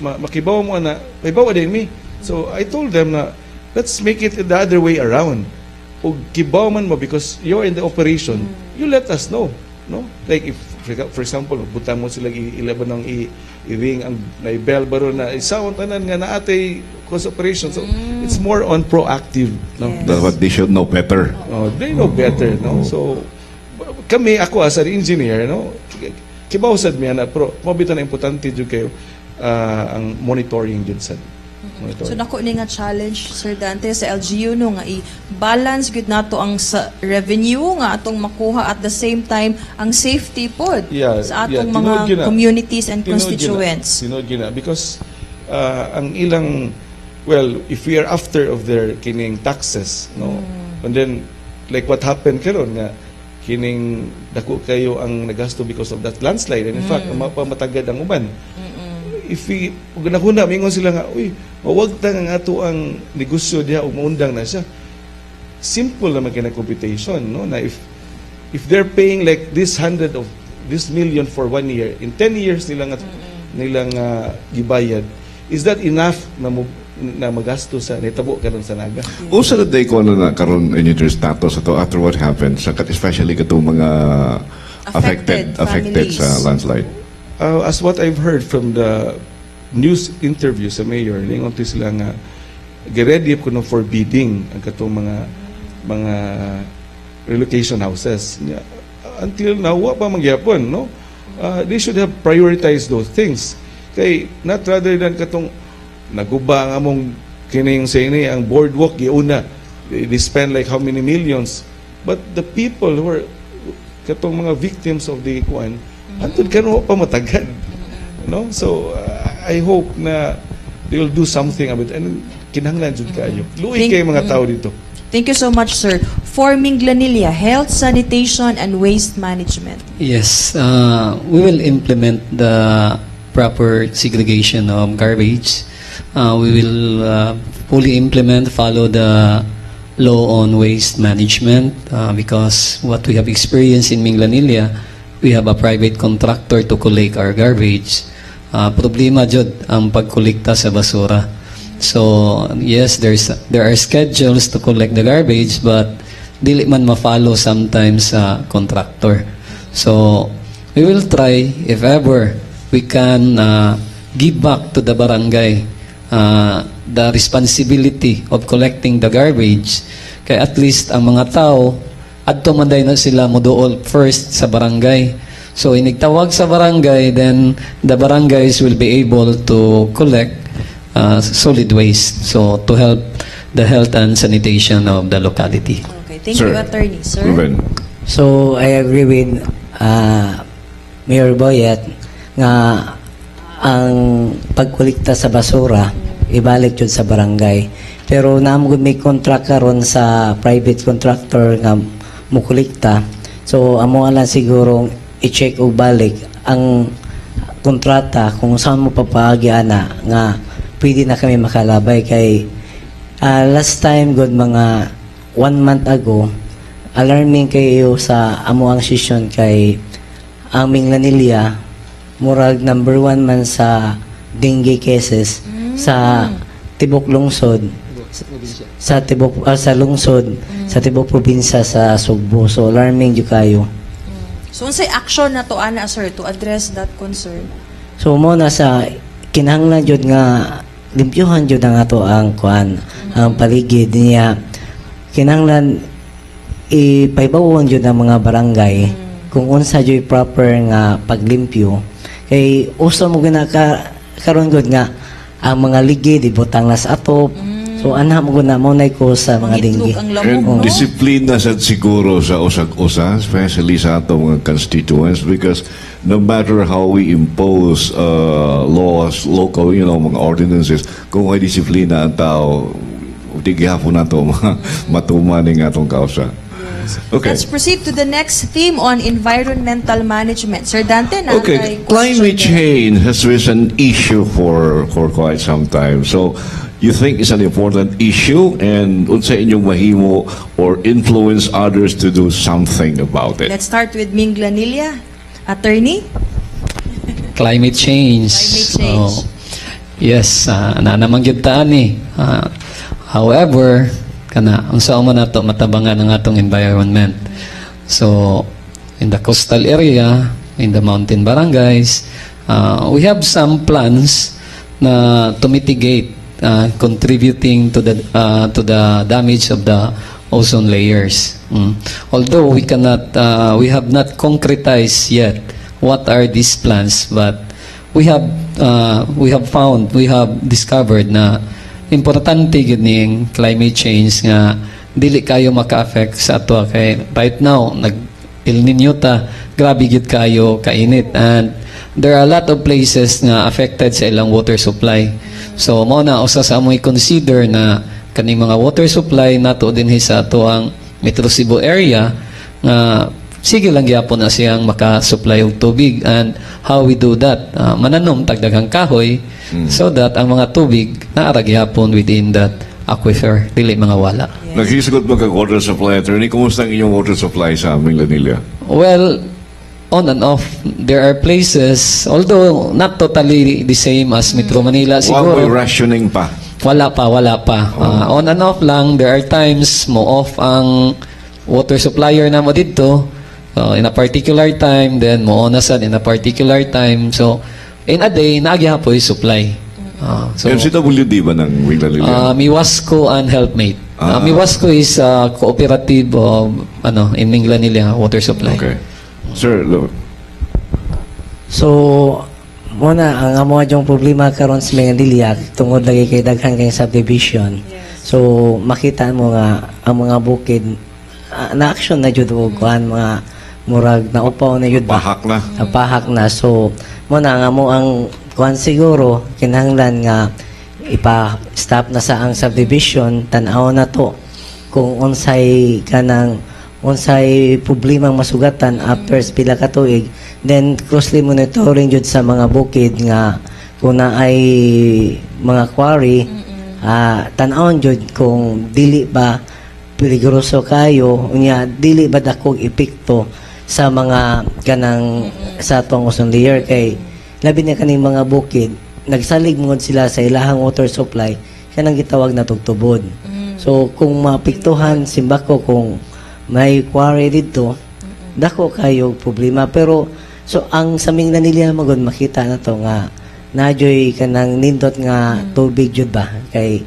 makibaw mo ana, pahibaw din mi." So I told them na let's make it the other way around. Og kibaw man mo because you're in the operation, you let us know, no? Like if for example, butang mo sila i-11 ng i-ring ang na bell baro na isaon tanan nga naatay cause operation. So it's more on proactive, no? Yes. Dapat they should know better. Oh, they know better, no? So, kami, ako as an engineer, no? Kibaw sad mi ana, pero mao bitaw na importante jud kayo ang monitoring jud sad. Monitoring. So nako ni nga challenge, Sir Dante, sa LGU, no, nga i-balance gud nato ang sa revenue nga atong makuha, at the same time ang safety pod sa atong mga Tinuod gyud na. Communities and Tinuod gyud na. Constituents. Tinuod gyud na because ang ilang, well, if we are after of their kining taxes, no? And then like what happened karon nga kining dako kayo ang nagasto because of that landslide, and in fact mapamatagad ang uban. If we ug nahuna mingon sila nga, "Uy, mawag ta nga ato ang negosyo diha ug maundang na siya." Simple naman kay na computation, no, na if they're paying like this hundred of this million for one year, in 10 years nilang gibayad, is that enough na mo, na magasto sa nitabo karon sa Naga? Usa na day ko ano na karon in your status ato after what happened sa especially katong mga affected Affected affected sa families. Landslide. As what I've heard from the news interview sa mayor, ningon to sila nga giready kuno for bidding ang katong mga relocation houses. Nya, until now wa pa mangyapon, no? They should have prioritized those things. Kay not rather than katong naguba ang among kining sa ini ang boardwalk giuna. They spend like how many millions. But the people who are katong mga victims of the kuan antud karon wa pa matagad, no? So I hope na they will do something about it and kinahanglan jud kaayo, luoy kay mga tao dito. Thank you so much, sir. For Minglanilla, health, sanitation, and waste management. Yes, we will implement the proper segregation of garbage. We will fully implement, follow the law on waste management because what we have experienced in Minglanilla, we have a private contractor to collect our garbage. Problema jud ang pagkolekta sa basura. So, yes, there are schedules to collect the garbage, but dili man ma-follow sometimes sa contractor. So, we will try if ever we can give back to the barangay the responsibility of collecting the garbage. Kaya at least ang mga tao, adto man na sila moduol first sa barangay. So, inigtawag sa barangay, then the barangays will be able to collect solid waste. So, to help the health and sanitation of the locality. Okay, thank Sir. You, Attorney. Sir? Ruben. So I agree with Mayor Boyet nga ang pagkolekta sa basura ibalik jud sa barangay. Pero naa man gud may contract karon sa private contractor nga mukolekta. So amo lang siguro i-check og balik ang kontrata kung saan mo papaagi ana nga pwede na kami makalabay kay last time good, mga one month ago, alarming kayo sa amo ang session kay ang Minglanilla murag number one man sa dengue cases sa tibok lungsod, sa tibok sa lungsod, sa tibok probinsya sa Sugbo. So alarming jud kayo. So, unsay action na to ana, sir, to address that concern? So mo na sa kinahanglan jud nga limpyuhan jud ang ato ang kuan, ang paligid niya. Kinahanglan ipahibaw-on jud ang mga barangay kung unsa jud proper nga paglimpyo kay uso mo gina ka karon gud nga ang mga ligid ibutang na sa atop. So ana mo gud na mo nay ko sa mga Mangitlog dengue. Ang lamok, And no? disiplina sad siguro sa usag-usa, especially sa atong mga constituents, because no matter how we impose laws, local, mga ordinances, kung may disiplina ang tao, di gihapon nato matuman ning atong kausa. Okay. Let's proceed to the next theme on environmental management. Sir Dante, na Okay, climate change has been an issue for quite some time. So, you think it's an important issue and unsa inyong mahimo or influence others to do something about it? Let's start with Minglanilla. Attorney? Climate change. Climate change. So, yes, na naman gyud ta ani. However, kana unsa man nato matabangan ang atong environment. So, in the coastal area, in the mountain barangays, we have some plans na to mitigate contributing to the damage of the ozone layers. Although we cannot, we have not concretized yet what are these plans, but we have found, we have discovered na importante gyud ning climate change nga dili kayo maka-affect sa ato kay right now nag El Nino ta, grabe gyud kayo kainit and there are a lot of places nga affected sa ilang water supply. So mao na usa sa amoy consider na kaning mga water supply nato dinhi sa ato ang Metro Cebu area nga sige lang gyapon na siyang maka-supply og tubig. And how we do that, mananom tag daghang kahoy so that ang mga tubig naa ra gyapon within that aquifer, dili mga wala. Naghisgot mo kag water supply, attorney. Kumusta ang inyong water supply sa Minglanilla? Well, on and off. There are places, although not totally the same as Metro Manila Wa siguro. mo'y rationing pa? Wala pa, wala pa. On and off lang. There are times mo off ang water supplier na mo dito in a particular time, then mo on na sad in a particular time. So, in a day, naa gyapoy supply. So, MCWD ba ng Minglanilla? Miwasco and Helpmate. Miwasco is a cooperative of ano in Minglanilla water supply. Okay. Sir, look. So, muna ang amo yung problema karon sa Minglanilla tungod lagi kay daghan kay subdivision. So, makita mo nga ang mga bukid na action na jud og kuan, mga murag naupaw na jud ba. Pahak na. Napahak na. So, mo na nga mo ang kuan siguro kinahanglan nga ipa-stop na sa ang subdivision, tan-aw na to kung unsay kanang unsay problemang masugatan after pila ka tuig, then closely monitoring jud sa mga bukid nga Kung naay mga quarry, tan-awon jud kung dili ba peligroso kayo, unya dili ba dakong epekto sa mga kanang sa atong ozone layer, kay labi na kaning mga bukid, nagsalig mo sila sa ilahang water supply kanang gitawag na tugtubod. So kung maapektuhan simbako kung may quarry dito, dako kayo problema. Pero so ang sa Minglanilla magod makita na to nga najoy kanang nindot nga tubig jud ba, kay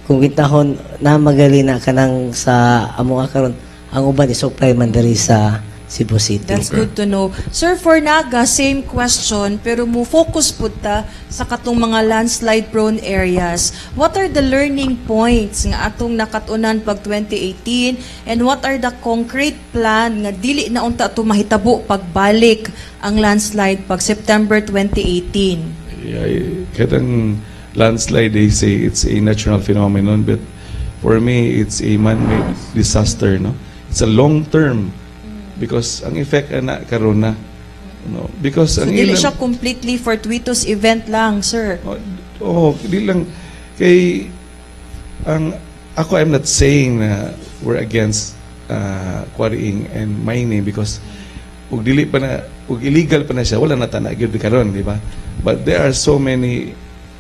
kung gitahon na magali na kanang sa amo nga karon, ang uban i-supply man diri sa Cebu City. That's good to know. Sir, for Naga, same question, pero mo focus pud ta sa katong mga landslide prone areas. What are the learning points nga atong nakatunan pag 2018 and what are the concrete plan nga dili na unta to mahitabo pagbalik ang landslide pag September 2018? Yeah, katong landslide, they say it's a natural phenomenon, but for me, it's a man-made disaster, no? It's a long term because ang effect ana karon na, no? Because So ang dili ilang- siya completely fortuitous event lang, sir. Oh, di lang kay ang ako, I'm not saying na we're against quarrying and mining because ug dili pa na ug illegal pa na siya, wala na tana gyud karon, di ba? But there are so many,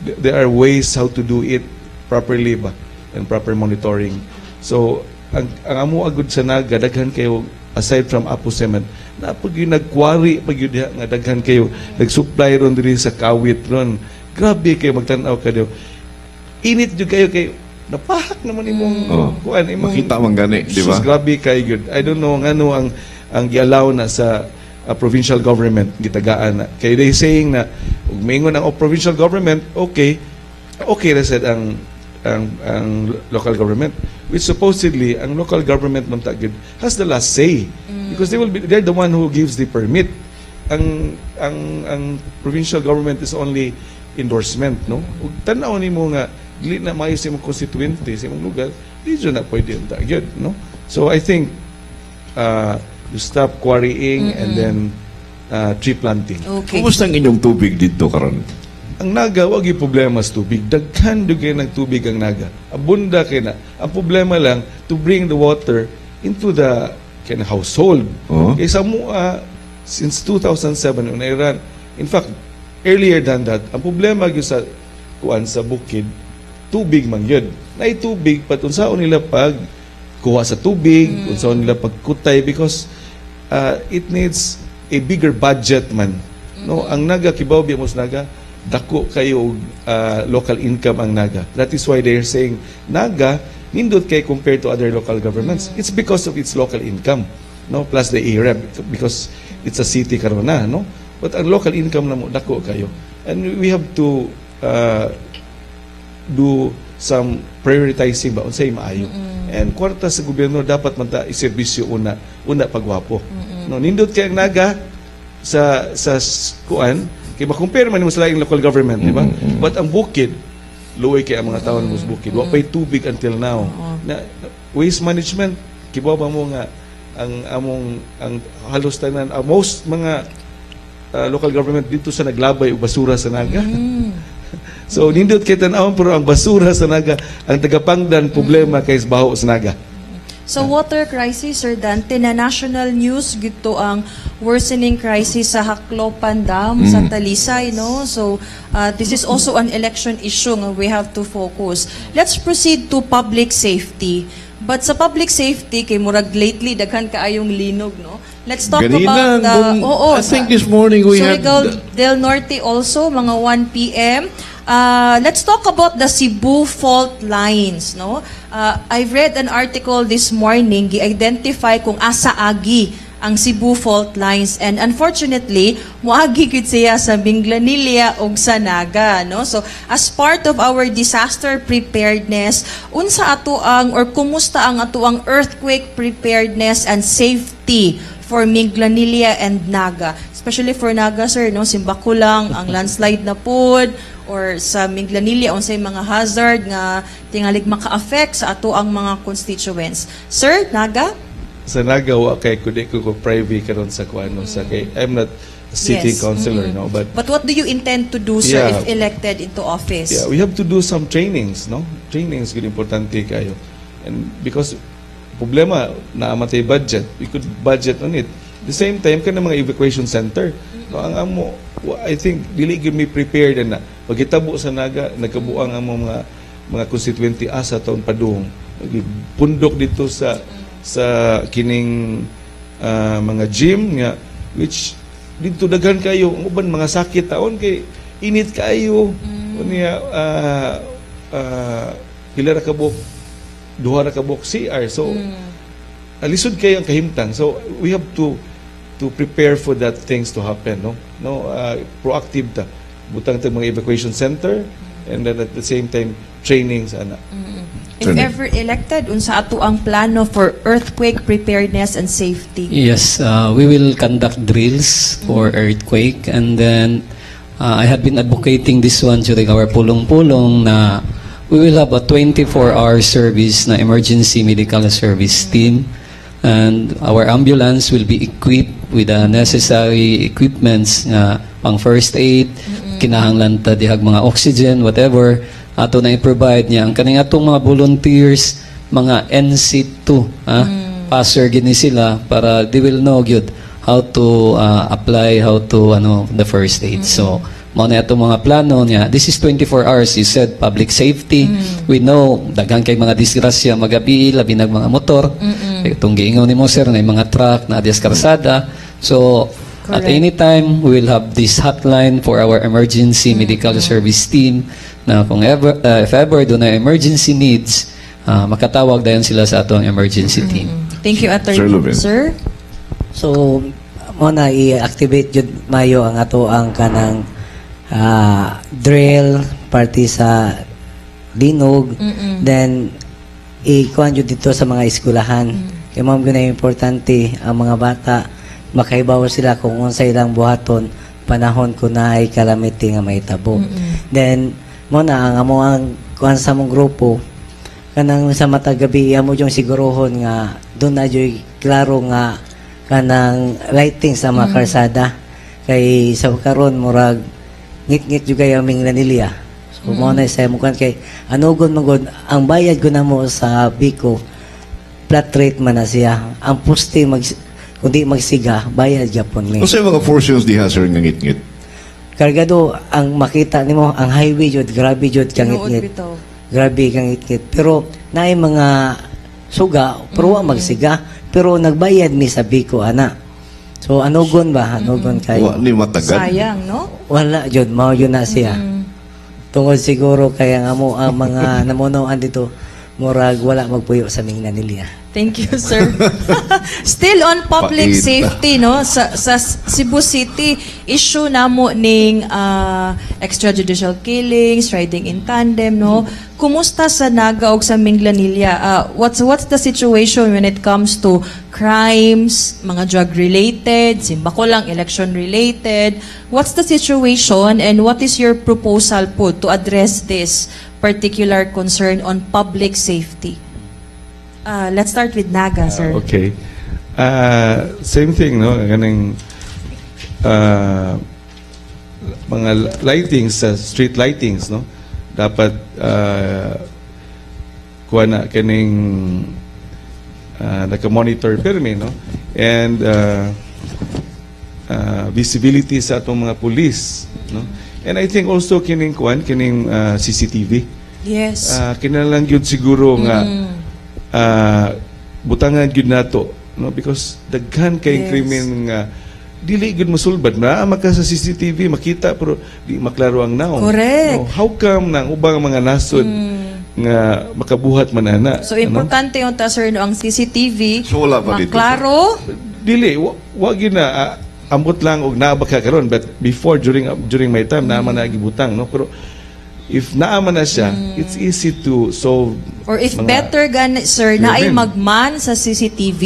there are ways how to do it properly ba and proper monitoring. So ang amo agud sa Naga, daghan kayo, aside from Apo Cement, na pag yung nagquarry pag yun diha nga daghan kayo nag-supply ron diri sa Kawit ron. Grabe kayo magtan-aw ka diyo, init jud kayo kay napahak naman imong kuan imong Makita man gani, di ba? Sus, grabe kay gyud. I don't know ngano ang giallow na sa provincial government, gitagaan na. Kay they saying na ug mingon ang provincial government, okay ra sad ang local government, which supposedly ang local government man ta gyud has the last say because they're the one who gives the permit. Ang provincial government is only endorsement, no? Ug tan-aw nimo nga dili na maayo sa imong constituente, sa imong lugar, di jud na pwede unta gyud, no? So I think you stop quarrying and then tree planting. Kumusta ang inyong tubig dito karon? Ang Naga, wag yung problema sa tubig. Daghan jud kay ng tubig ang Naga. Abunda kay na. Ang problema lang to bring the water into the kind household. Kay sa mua, since 2007 when I ran, in fact, earlier than that, ang problema gyud sa kuan sa bukid, tubig man gyud. Naay tubig pat unsaon nila pag kuha sa tubig, unsaon nila pagkutay because it needs a bigger budget man. No, ang Naga, kibaw biya mo sa Naga, dako kayo og local income ang Naga. That is why they're saying Naga nindot kay compared to other local governments. It's because of its local income, no? Plus the AREB because it's a city karon na, no? But ang local income namo dako kayo. And we have to do some prioritizing ba unsay maayo. And kwarta sa gobyerno dapat man ta iserbisyo una, una pagwapo. No, nindot kay ang Naga sa kuan kay ma-compare man nimo sa laing local government, di ba? But ang bukid, luoy kay ang mga tao ng bukid. Wa pay tubig until now. Na waste management, kibaw ba mo nga ang among ang halos tanan, ang most mga local government dito sa naglabay og basura sa Naga. So nindot kay tan-awon, pero ang basura sa Naga, ang tagapangdan problema kay baho sa Naga. Sa water crisis, Sir Dante, na national news gito ang worsening crisis sa Jaclopan Dam sa Talisay, no? So, this is also an election issue nga we have to focus. Let's proceed to public safety. But sa public safety, kay murag lately, daghan kaayong linog, no? Let's talk Ganina, about the Oo, I think this morning we had Surigao del Norte also, mga 1 p.m. Let's talk about the Cebu fault lines, no? I've read an article this morning, gi-identify kung asa agi ang Cebu fault lines and unfortunately, moagi gid siya sa Minglanilla ug sa Naga, no? So, as part of our disaster preparedness, unsa ato ang or kumusta ang ato ang earthquake preparedness and safety for Minglanilla and Naga? Especially for Naga, sir, no? Simbako lang ang landslide na pod or sa Minglanilla unsay mga hazard nga tingalig maka-affect sa ato ang mga constituents. Sir, Naga? Sa Naga, wa kay kundi ko privy karon sa kuano sa kay I'm not city councilor, no? But But what do you intend to do, sir, if elected into office? Yeah, we have to do some trainings, no? Trainings gud importante kayo. And because problema naa man tay budget, we could budget on it. The same time kana mga evacuation center. No, ang amo I think dili gyud mi prepared na pagitabo sa Naga, nagkabuang ang mga constituency asa taon padung. Pundok dito sa kining mga gym nga which dito daghan kayo ang uban mga sakit taon kay init kayo unya pila ra ka buok, duha ra ka buok CR, so lisod kayo ang kahimtang. So we have to prepare for that things to happen, no, proactive ta, butang tag mga evacuation center and then at the same time trainings ana. If ever elected, unsa ato ang plano for earthquake preparedness and safety? Yes, we will conduct drills for earthquake and then I have been advocating this one during our pulong-pulong na we will have a 24-hour service na emergency medical service team and our ambulance will be equipped with the necessary equipments nga pang first aid, kinahanglan ta dihag mga oxygen, whatever, ato na i-provide niya. Ang kaning atong mga volunteers, mga NC2, passer gini sila para they will know gyud how to apply, how to ano the first aid. So, mao na atong mga plano niya. This is 24 hours. You said public safety. We know daghan kay mga disgrasya magabi, labi nag mga motor. Itong giingon nimo, sir, na mga truck na dias karsada. So, at any time, we will have this hotline for our emergency medical service team na kung ever, if ever duna emergency needs, makatawag dayon sila sa atong emergency team. Thank you, Attorney. Sir Lubin. Sir? So, mo na i-activate jud mayo ang ato ang kanang drill party sa linog, then i-kuan jud dito sa mga eskwelahan kay mao gyud na importante ang mga bata makahibaw sila kung unsay ilang buhaton panahon kun naay calamity nga mahitabo. Then mo na ang amo ang kuan sa among grupo kanang sa matag gabi amo yung sigurohon nga doon na joy klaro nga kanang lighting sa mga karsada kay sa karon murag ngit-ngit jud kayo aming Minglanilla. So mo na sa mo kay anugon man gud ang bayad ko namo sa Biko, flat rate man na siya. Ang poste mag kundi magsiga bayad gyapon mi. Unsa mga portions diha, sir, nga ngit-ngit? Kargado ang makita nimo ang highway jud, grabe jud kang Tinuod ngit-ngit. Bitaw. Grabe kang ngit-ngit. Pero naay mga suga pero wa magsiga pero nagbayad mi sa Biko ana. So anugon ba? Anugon kay. Wa ni matagad. Sayang, no? Wala jud, mao yun na siya. Tungod siguro kaya nga mo ang mga namunoan dito murag wala magpuyo sa Minglanilla. Thank you, sir. Still on public Pait. safety, no? Sa Cebu City, issue namo ning extrajudicial killings, riding in tandem, no? Kumusta sa Naga ug sa Minglanilla? What's the situation when it comes to crimes, mga drug related, simbako lang, election related? What's the situation and what is your proposal po to address this particular concern on public safety? Let's start with Naga, sir. Okay. Same thing, no? Ganing mga lightings sa street lightings, no? Dapat kuha na kaning naka-monitor pirmi, no? And visibility sa atong mga police, no? And I think also kining kuan kining CCTV. Kinahanglan gyud siguro nga butangan gyud nato, no, because daghan kay krimen nga dili gyud mosulbad na maka sa CCTV makita pero di maklaro ang naong. No, how come nang ubang mga nasod nga makabuhat man ana? So ano? importante yung ta, sir, no, ang CCTV. So, wala pa dito, sir? Maklaro. Dili wa gyud na ambot lang og naa ba ka karon, but before during my time naa man na gibutang, no, pero if naa man na siya, it's easy to solve Or if mga better gani, sir, na ay krimen. magman sa CCTV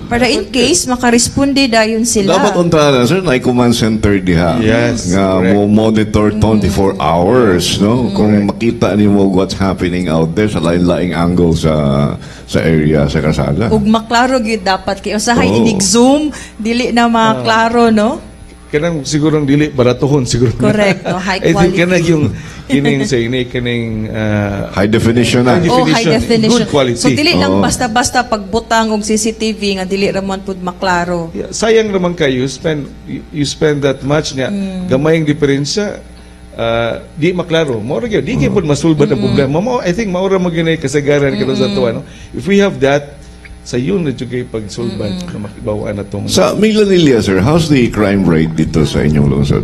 para in case makaresponde dayon sila. Dapat unta na, sir, na command center diha. Yes, nga correct. mo monitor 24 hours, no? Kung makita nimo what's happening out there sa lain-laing angle sa area sa kalsada. Ug maklaro gyud dapat kay usahay Oo. inig zoom dili na maklaro, no? Kanang siguro dili baratohon siguro. Correct, no? High I think quality. Kanang yung kining sa ini kining High definition na. High Oh, high definition. Good quality. So dili lang Oo. basta-basta pagbutang og CCTV nga dili ra man pud maklaro. Yeah, sayang naman kayo you spend that much nga gamay ang diferensya, di maklaro mo ra gyud, di gyud pud masulbad ang problema mo. I think mao ra man gyud kasagaran karon sa atoa, no? If we have that, sayon na jud kay pagsulbad na makibawaan na tong Sa Minglanilla, sir, how's the crime rate dito sa inyong lungsod?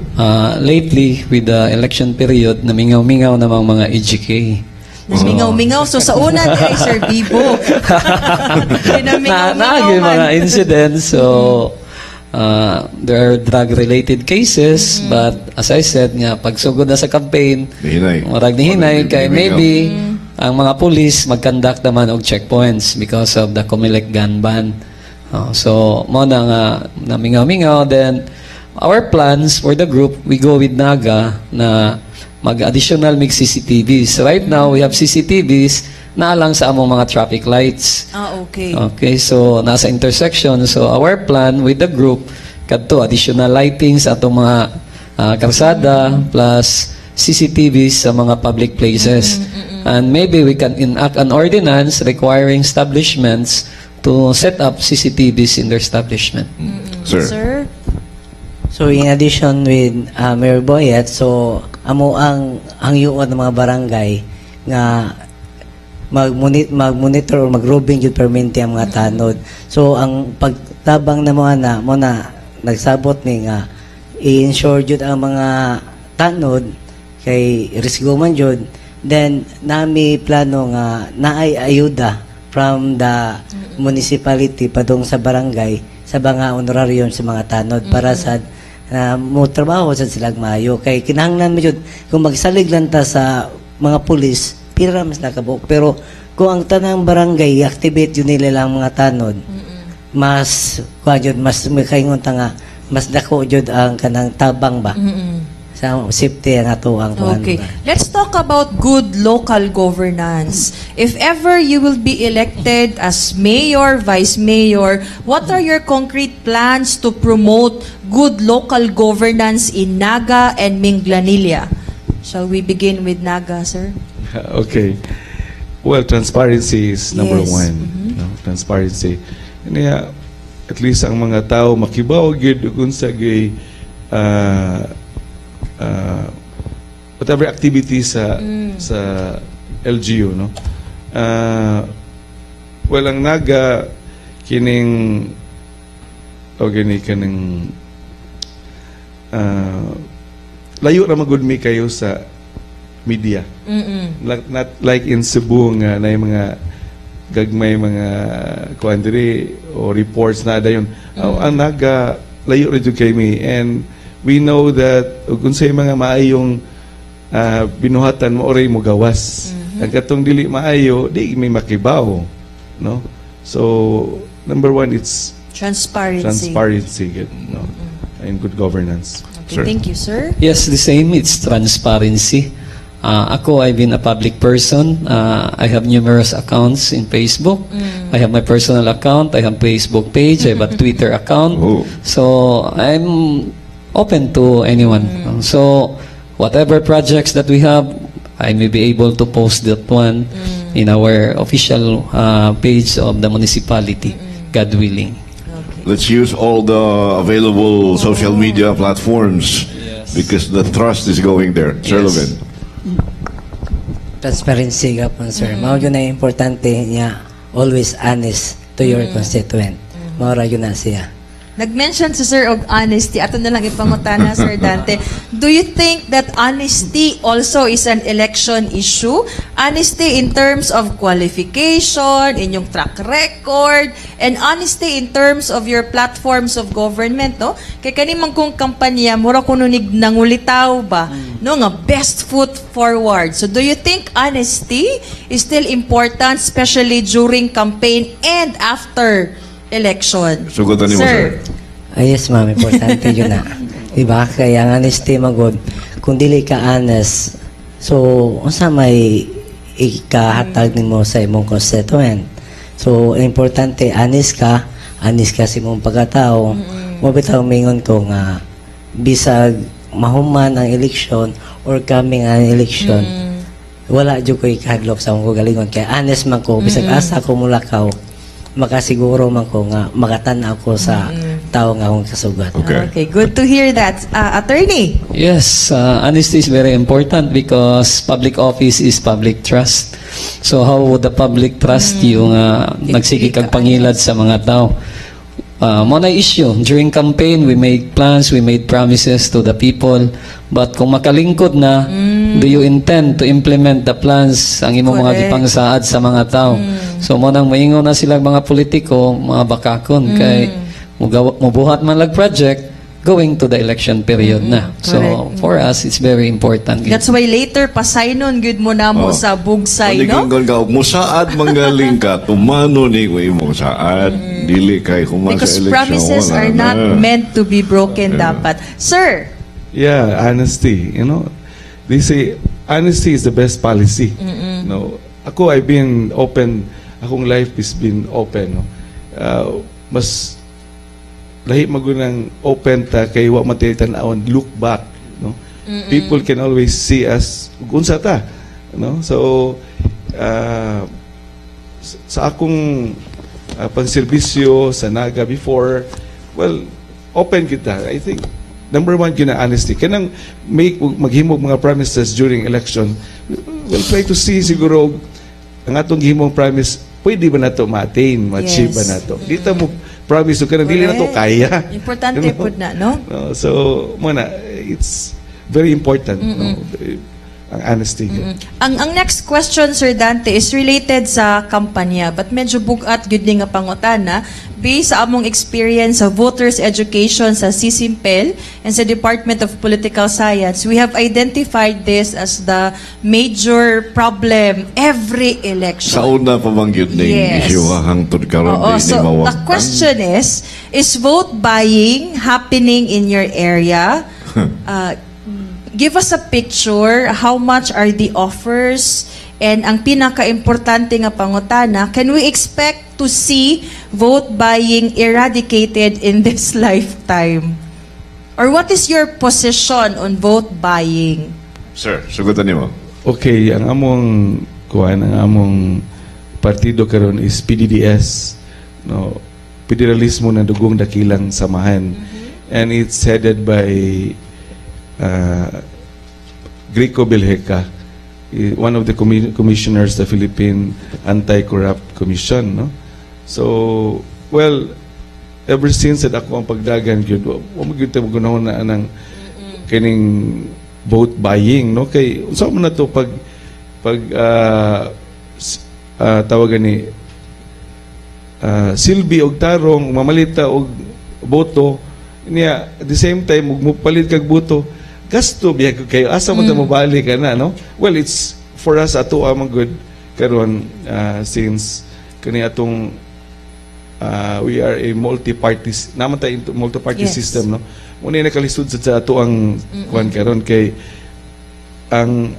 Lately, with the election period, namingaw-mingaw namang mga EJK. Namingaw-mingaw. So sa una kay Sir Bibo. Na, Pinamingaw-mingaw naagi man. Mga incidents. So, there are drug-related cases, but as I said nga, pagsugod na sa campaign, Nihinay. Murag nihinay, kay Nimingaw. maybe ang mga police mag-conduct naman og checkpoints because of the COMELEC gun ban. So, mo na nga namingaw-mingaw. Then, our plans for the group, we go with Naga na mag-additional mig CCTVs. Right now, we have CCTVs na lang sa among mga traffic lights. Ah, okay. Okay, so nasa intersection. So our plan with the group, kadto additional lightings atong mga karsada plus CCTVs sa mga public places. And maybe we can enact an ordinance requiring establishments to set up CCTVs in their establishment. Sir. Sir? So in addition with Mayor Boyet, so amo ang hangyoon ng mga barangay nga mag-monitor or mag-roving jud permanente ang mga tanod. So ang pagtabang na mo na mo na nagsabot ni nga i-ensure jud ang mga tanod kay risgo man jud, then nami plano nga naay ayuda from the municipality padung sa barangay sa mga honorarium sa mga tanod para sa mo trabaho sa silag maayo, kay kinahanglan mo jud kung magsalig lang ta sa mga pulis, pira mas nakabuok, pero kung ang tanang barangay activate yun nila lang mga tanod, mas kuan jud, mas makaingon ta nga mas dako jud ang kanang tabang ba sa safety ang ato ang kuan Okay. ba. Let's talk about good local governance. If ever you will be elected as mayor, vice mayor, what are your concrete plans to promote good local governance in Naga and Minglanilla? Shall we begin with Naga, sir? Okay. Well, transparency is number one. No? Transparency. Kaya, at least ang mga tao makibaw gyud ug unsa gyud whatever activity sa LGU, no? Well, ang Naga kining o gini kaning layo ra magud mi kayo sa media. Like, not like in Cebu nga na mga gagmay mga kuan diri o reports na dayon. Ang Naga layo ra jud kay mi and we know that ug unsay mga maayong binuhatan mo oray mo gawas. Ang katong dili maayo, di may makibaw, no? So number one, it's Transparency. Transparency, good, no? And good governance. Okay, Sir. thank you, sir. Yes, the same. It's transparency. Ako, I've been a public person. I have numerous accounts in Facebook. I have my personal account. I have Facebook page. I have a Twitter account. Oh. So I'm open to anyone. So whatever projects that we have, I may be able to post that one in our official page of the municipality, God willing. Okay. Let's use all the available social media platforms because the thrust is going there. Sir Levin. Transparency gapon, sir. Mao gyud na importante niya, always honest to your constituent. Mao ra gyud na siya. Nag-mention si Sir og honesty. Ato na lang ipangutana, Sir Dante. Do you think that honesty also is an election issue? Honesty in terms of qualification, inyong track record, and honesty in terms of your platforms of government, no? Kay kani man kung kampanya, mura kuno nig nangulitaw ba, no, nga best foot forward. So do you think honesty is still important, especially during campaign and after election? Sugod na nimo, sir. Ah, yes, ma'am, importante yun na. Diba? Kaya ang honesty magod, kung dili ka honest, so unsa may ikahatag nimo sa imong constituent? So, importante, honest ka sa imong pagkatao. Mo bitaw mingon ko nga Bisag mahuman ang eleksyon or coming ang eleksyon, wala jud ko'y kahadlok sa akong kaugalingon kay honest man ko. Bisag asa ko mulakaw, makasiguro man ko nga makatan-aw ko sa tao nga akong kasugat. Okay. Okay, good to hear that. Attorney? Yes, honesty is very important because public office is public trust. So how would the public trust you nga nagsige If kag pangilad sa mga tao? Mao na issue. During campaign, we made plans, we made promises to the people. But kung makalingkod na, do you intend to implement the plans ang imong mga Correct. Gipangsaad sa mga tao? So mao nang maingon na sila mga politiko, mga bakakon kay mubuhat man lag project going to the election period na. So Correct. For us, it's very important. That's why later, pasaynon gud mo namo sa bugsay, no? Kung ka, musaad manggaling ka, tumano ni ko imong saad, dili kay human Because sa eleksyon. Promises Wala are na. Not meant to be broken dapat. Sir, Yeah, honesty. They say honesty is the best policy. No, ako, I've been open. Akong life has been open. No? Mas lahi magunang open ta kay wa man tay tan-awon, look back, no? People can always see us ug unsa ta, no? So sa akong panserbisyo sa Naga before, well, open kita. I think number one kina honesty. Kanang make maghimog mga promises during election, we'll try to see siguro ang atong gihimong promise, pwede ba nato ma-attain, ma-achieve ba nato. Di ta mo promise ug kanang dili nato kaya. Importante You know? pud na, no? No, so mao na, it's very important, no, ang honesty. Ang next question, Sir Dante, is related sa kampanya, but medyo bugat gyud ni nga pangutana. Based sa among experience sa voters education sa CCIMPEL and sa Department of Political Science, we have identified this as the major problem every election. Sa una pa bang yun ning issue hangtod karon Oo, di ni so the mawagtang? Question is vote buying happening in your area? Give us a picture, how much are the offers? And ang pinaka-importante nga pangutana, can we expect to see vote buying eradicated in this lifetime? Or what is your position on vote buying? Sir, sugutan nimo. Okay, ang among kuan, ang among partido karon is PDDS, no? Federalismo ng Dugong Dakilang Samahan. And it's headed by Greco Belgica, one of the commissioners the Philippine Anti-Corrupt Commission, no? So, well, ever since that ako ang pagdagan gyud, wa mo gyud ta magunahon na anang kining vote buying, no? Kay unsa man na to pag tawagan ni silbi og tarong mamalita og boto niya, at the same time ug mopalit kag boto, gasto biya kayo. Asa man ta mobalik ka na, no? Well, it's for us, ato amang good karon, since kani atong we are a multi-party naman ta into multi-party system, no? Muna nakalisod sa ato ang kuan karon kay ang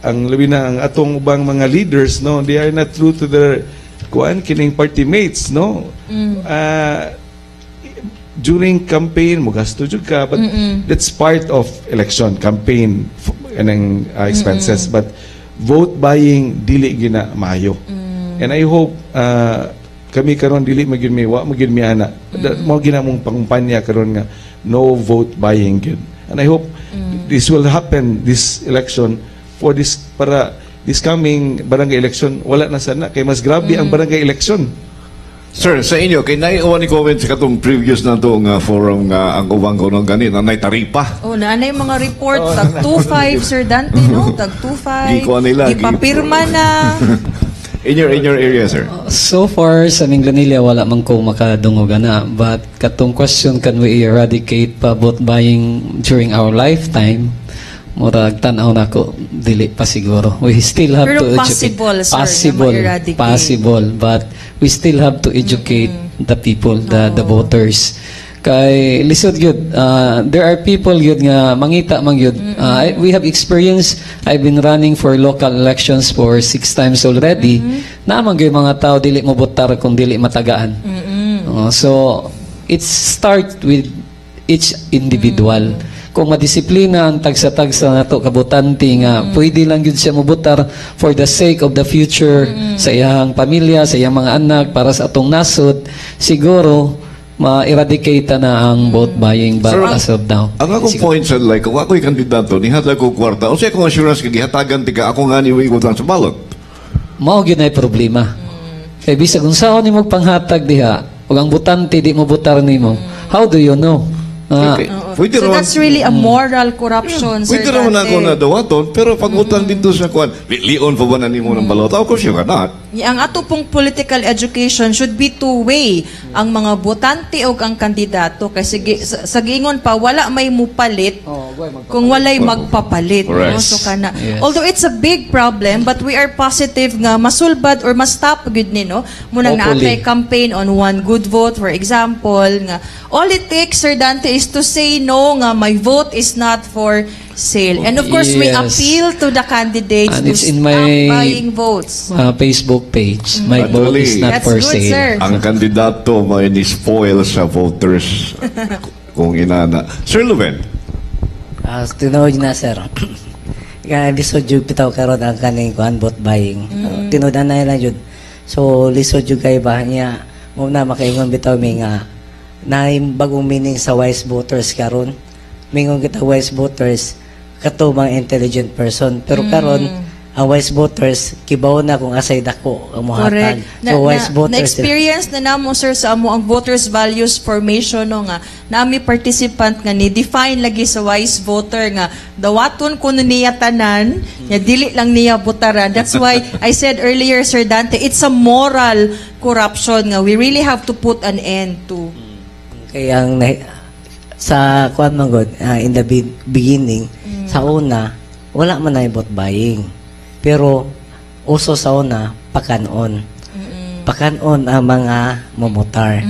labi na ang atong ubang mga leaders, no, they are not true to their kuan, kining party mates, no? During campaign mo gasto jud ka, but that's part of election campaign kanang expenses, but vote buying, dili gina maayo. And I hope kami karon dili magyud mi, wa magyud mi ana. Mao gina mong pangumpanya karon nga no vote buying gyud, and I hope this will happen this election for this, para this coming barangay election wala na sana, kay mas grabe ang barangay election. Sir, sa inyo, kay naiuwan ni comment sa katong previous na to nga forum nga ang ubang ko nung ganit, na taripa. Oh, na yung mga report, tag 2.5, Sir Dante, no? Tag 2.5. Gikuha nila, Gipapirma na. In your area, sir. So far, sa Minglanilla, wala man ko makadungog na. But katong question, can we eradicate pa vote buying during our lifetime? Murag tan-aw na ko, dili pa siguro. We still have Pero to educate. Possible, sir, na Possible, ma-eradicate. Possible. But we still have to educate the people, the voters. Kay lisod gyud. There are people gyud nga mangita man gyud. We have experience. I've been running for local elections for six times already. Naa man gyud mga tao dili mo botar kung dili matagaan. So it start with each individual. Kung madisiplina ang tagsa-tagsa nato kabotante nga pwede lang gyud siya mobotar for the sake of the future sa iyang pamilya, sa iyang mga anak, para sa atong nasod, siguro ma-eradicate na ang vote buying. But Sir, as of now, ang akong point sa, like, kung ako'y kandidato, nihatag ko kwarta, unsay akong assurance kay gihatagan tika ako nga ni lang sa ballot? Mao gyud nay problema. Kay bisag unsaon nimo panghatag diha, ug ang botante di mo botar nimo, how do you know? Ah, Okay. Pwede So raman- that's really a moral corruption, Sir Pwede naman Dante. ako na dawaton, pero pagbutang dito sa kwan, lion pa ba na nimo ng balota? Of course you cannot. Ang ato pong political education should be two-way. Ang mga botante o ang kandidato. Kasi sa giingon pa, wala may mupalit kung walay magpapalit. Correct. No? So kana. Yes. Although it's a big problem, but we are positive nga masulbad or ma-stop gud ni, no? Munang Hopefully. naatay campaign on One Good Vote, for example, nga all it takes, Sir Dante, is to say no, nga my vote is not for sale. And of course, we appeal to the candidates And to it's in stop my buying votes. Facebook page. My vote is Actually, not That's for good, sale. sir. Ang kandidato may ni-spoil sa voters kung inana. Sir Luven, Ah, tinuod na, sir. Kaya lisod jud bitaw karon ang kaning kuan, vote buying. Tinuod na lang jud. So lisod jud kay ba niya mo na makaingon bitaw mi nga naay bagong meaning sa wise voters karon. Mingon kita wise voters kato mga intelligent person, pero karon ang wise voters kibaw na kung asay dako ang mohatag. Correct. So wise voters sila. Na-experience na namo, sir, sa amo ang voters values formation, no, nga nami participant nga ni define lagi sa wise voter nga dawaton kuno niya tanan nga dili lang niya botaran. That's why I said earlier, Sir Dante, it's a moral corruption nga we really have to put an end to. Kaya ang sa kuan man gud, in the beginning sa una wala man na vote buying. Pero uso sa una pakanon. Pakanon ang mga momotar.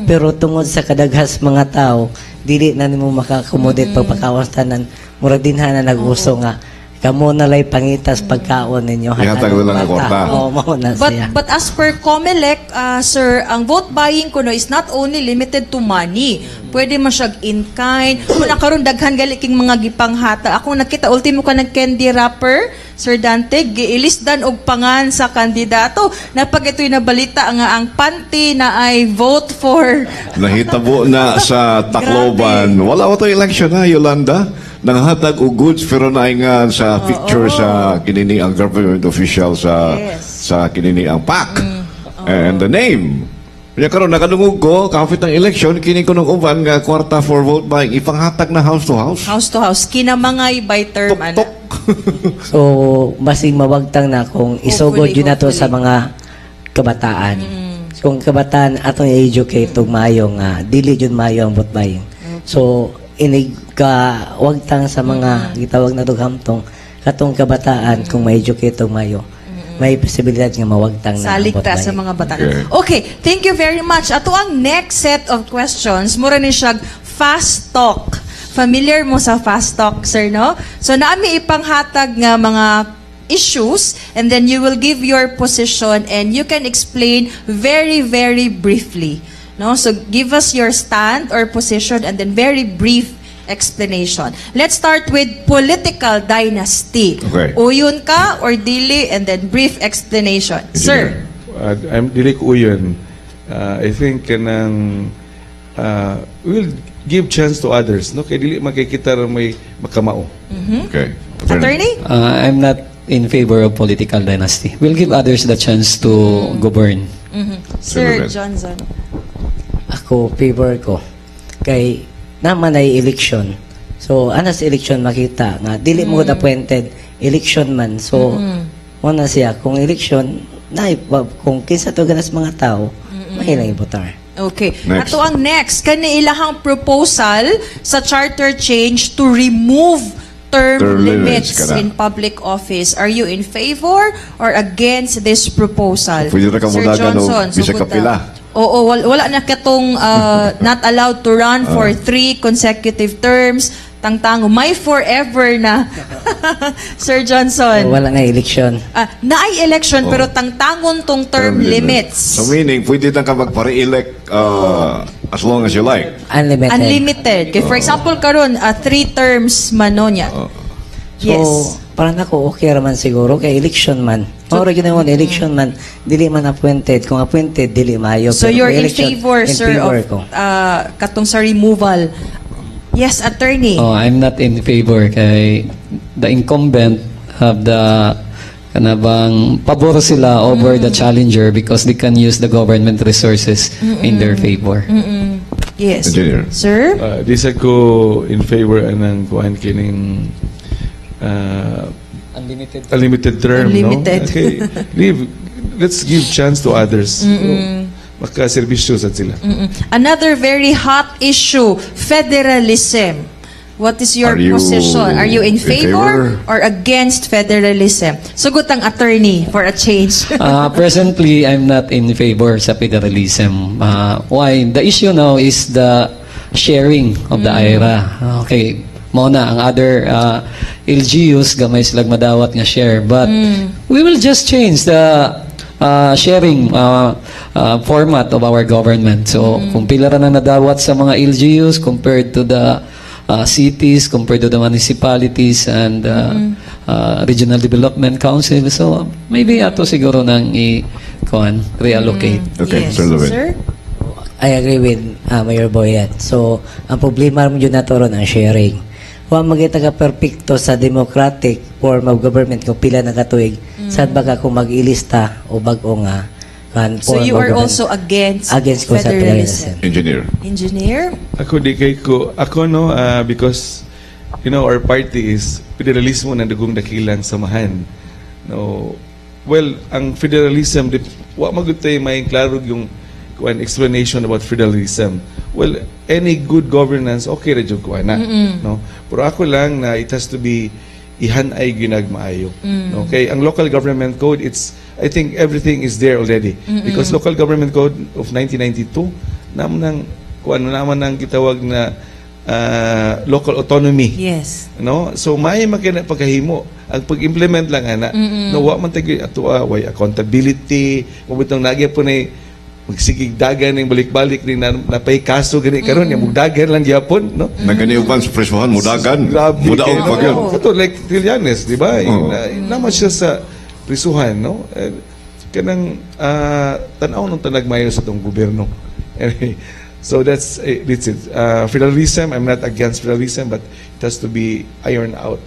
Pero tungod sa kadaghas mga tao, dili na nimo maka-accommodate pagpakaon tanan. Murag dinha na nag-uso nga kamo na lay pangitas pagkaon ninyo. Ihatag na lang ang kwarta. Oo, mao na But siya. but as per COMELEC, sir, ang vote buying kuno is not only limited to money. Pwede man siya in kind. Kung nakaroon daghan gali king mga gipanghata. Ako nakita ultimo ka ng candy wrapper, Sir Dante, giilisdan og pangan sa kandidato. Napag ito'y nabalita nga ang panty na ay vote for Nahitabo na sa Tacloban. Wala ko to election na, Yolanda. Nanghatag og goods pero naingan sa picture sa kinini ang government official sa sa kinini ang pack and the name. Kaya karon nakadungog ko kapit ng election kini kuno uban nga kwarta for vote buying ipanghatag na house to house. House to house. Kinamangay by term, ana. Tok. So, basig mawagtang na kung isugod Hopefully, yun nato sa hopefully. mga kabataan. Kung kabataan atong i-educate og maayo nga dili jud maayo ang vote buying. So, inig ka wagtang sa mga gitawag na hamtong katong kabataan, kung ma-educate og maayo, may posibilidad nga mawagtang na ang Salig vote ta sa buying. mga bata. Okay. Okay, thank you very much. Ato ang next set of questions, mura ni siya fast talk. Familiar mo sa fast talk, sir, no? So naami ipanghatag nga mga issues and then you will give your position and you can explain very, very briefly. No? So give us your stand or position and then very brief explanation. Let's start with political dynasty. Okay. Uyon ka or dili and then brief explanation. Sir. I'm dili ko uyon. I think kanang we'll give chance to others, no? Kay dili man kay kita ra may makamao. Okay. Attorney? I'm not in favor of political dynasty. We'll give others the chance to govern. Sir Ruben. Johnson. Ako, favor ko. Kay naman ay election. So, ana sa election makita nga dili mo appointed, election man. So, mo na siya kung election na kung kinsa to ganas mga tao, may ibotar. Okay. Next. Ato ang next, kani ilahang proposal sa charter change to remove term, Term limits, limits kana. in public office. Are you in favor or against this proposal? Pwede ra ka Sir mudagan og Johnson, bisag sugod ta. kapila. Oo, wala na katong not allowed to run for three consecutive terms. Tangtango. May forever na. Sir Johnson. Wala na election. Ah, naay election pero tangtangon tong term limits. So meaning, pwede na ka magpa-re-elect as long as you like. Unlimited. Unlimited. Kay for example karon three terms man no niya. So, parang ako, okay raman siguro. Kay election man. So, gyud na election man, dili man appointed. Kung appointed, dili maayo. So Pero you're kung in election, favor, in sir, favor of ko. Katong sa removal. Yes, attorney. Oh, I'm not in favor kay the incumbent have the kanabang pabor sila over the challenger because they can use the government resources in their favor. Yes. Engineer. Sir? Di sa ko in favor anang kuan kining Unlimited. Unlimited term, Unlimited. no? Okay. Leave. Let's give chance to others. So, makaserbisyo sad sila. Another very hot issue, federalism. What is your Are you position? Are you in in favor, favor? Or against federalism? Sugot ang attorney for a change. Presently, I'm not in favor sa federalism. Why? The issue now is the sharing of the IRA. Okay, mao na ang other LGUs gamay sila madawat nga share, but we will just change the sharing format of our government. So, kung pila ra nang nadawat sa mga LGUs compared to the cities, compared to the municipalities and regional development council. So, maybe ato siguro nang i kuan reallocate. Okay, Yes. Sir Levin. Sir? I agree with Mayor Boyet. So, ang problema mo yun nato ron ang sharing. Wa magita ka perpekto sa democratic form of government kung pila na katuig. Sad ba ka kung mag-ilista o bag-o nga kan So form you of are government. Also against, Against ko sa federalism. federalism. Engineer. Engineer? Ako di kay ko ako, no, because our party is federalismo ng dugong dakilang samahan. No, well, ang federalism di, wa magud tay may klaro yung kuan explanation about federalism. Well, any good governance okay ra jud ko ana, no? Pero ako lang na it has to be ihanay ginagmaayo. Okay, ang local government code, it's I think everything is there already because local government code of 1992 naman nang kuan naman nang gitawag na local autonomy. No? So may makina pagkahimo. Ang pag-implement lang ana. No, wa man tag ato way accountability, mabutong nagya po na magsigig dagan ning balik-balik ning na, napay kaso gani karon mm dagan lang gyapon, no? Naganiuban sa presuhan, mudagan. Grabe Mudaog kayo, pa no? yun. Kato like Trillanes, di ba? Oo. Na, naman siya sa prisuhan, no? Eh, kanang tan-aw nung tanagmayo sa tong gobyerno. Anyway, so that's it. Federalism, I'm not against federalism, but it has to be ironed out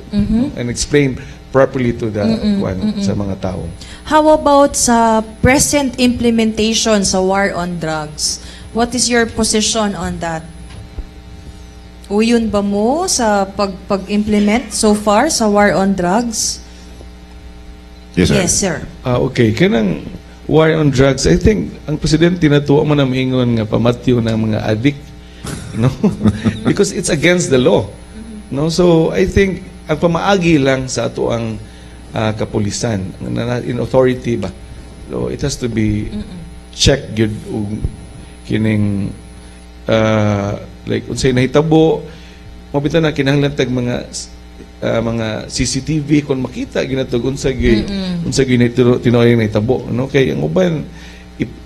and explained properly to the kwan, sa mga tao. How about sa present implementation sa war on drugs? What is your position on that? Uyon ba mo sa pag-implement so far sa war on drugs? Yes, sir. Yes, sir. Ah, okay. Kanang war on drugs, I think ang presidente natuwa mo na maingon nga pamatyo ng mga addict, no? Because it's against the law. No? So, I think ang pamaagi lang sa ato ang kapulisan, in authority ba. So, it has to be checked gyud ug kining like unsay nahitabo mabita na kinahanglan tag mga CCTV kung makita ginatog unsa gyud tinuoy nahitabo, no? Kay ang uban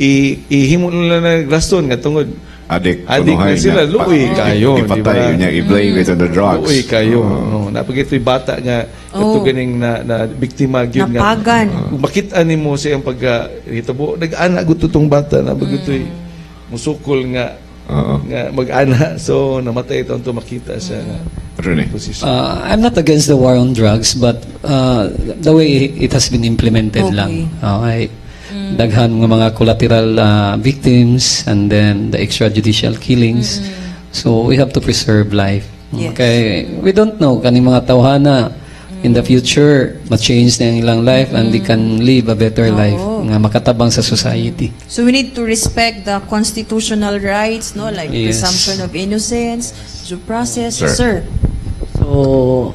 ihimo nila na rason nga tungod Adik. adik na Kunuhay sila, niya. luoy kayo, di Ipatay ba? niya, i-blame it on the drugs. Luoy kayo, Oo. no? Napagito'y bata nga kato ganing na biktima gyud nga Napagan. kung makita nimo sa iyang pagka hitabo nag-ana gud tong bata na bagito'y musukol nga nga mag-ana, so namatay ito to makita siya nga Attorney. Position. I'm not against the war on drugs, but the way it has been implemented lang. Okay. Daghan mga collateral victims and then the extrajudicial killings. So we have to preserve life. Okay. We don't know kaning mga tawhana in the future ma-change na ang ilang life and they can live a better life nga makatabang sa society. So we need to respect the constitutional rights, no? Like Yes. presumption of innocence, due process. Sir. Sir. So,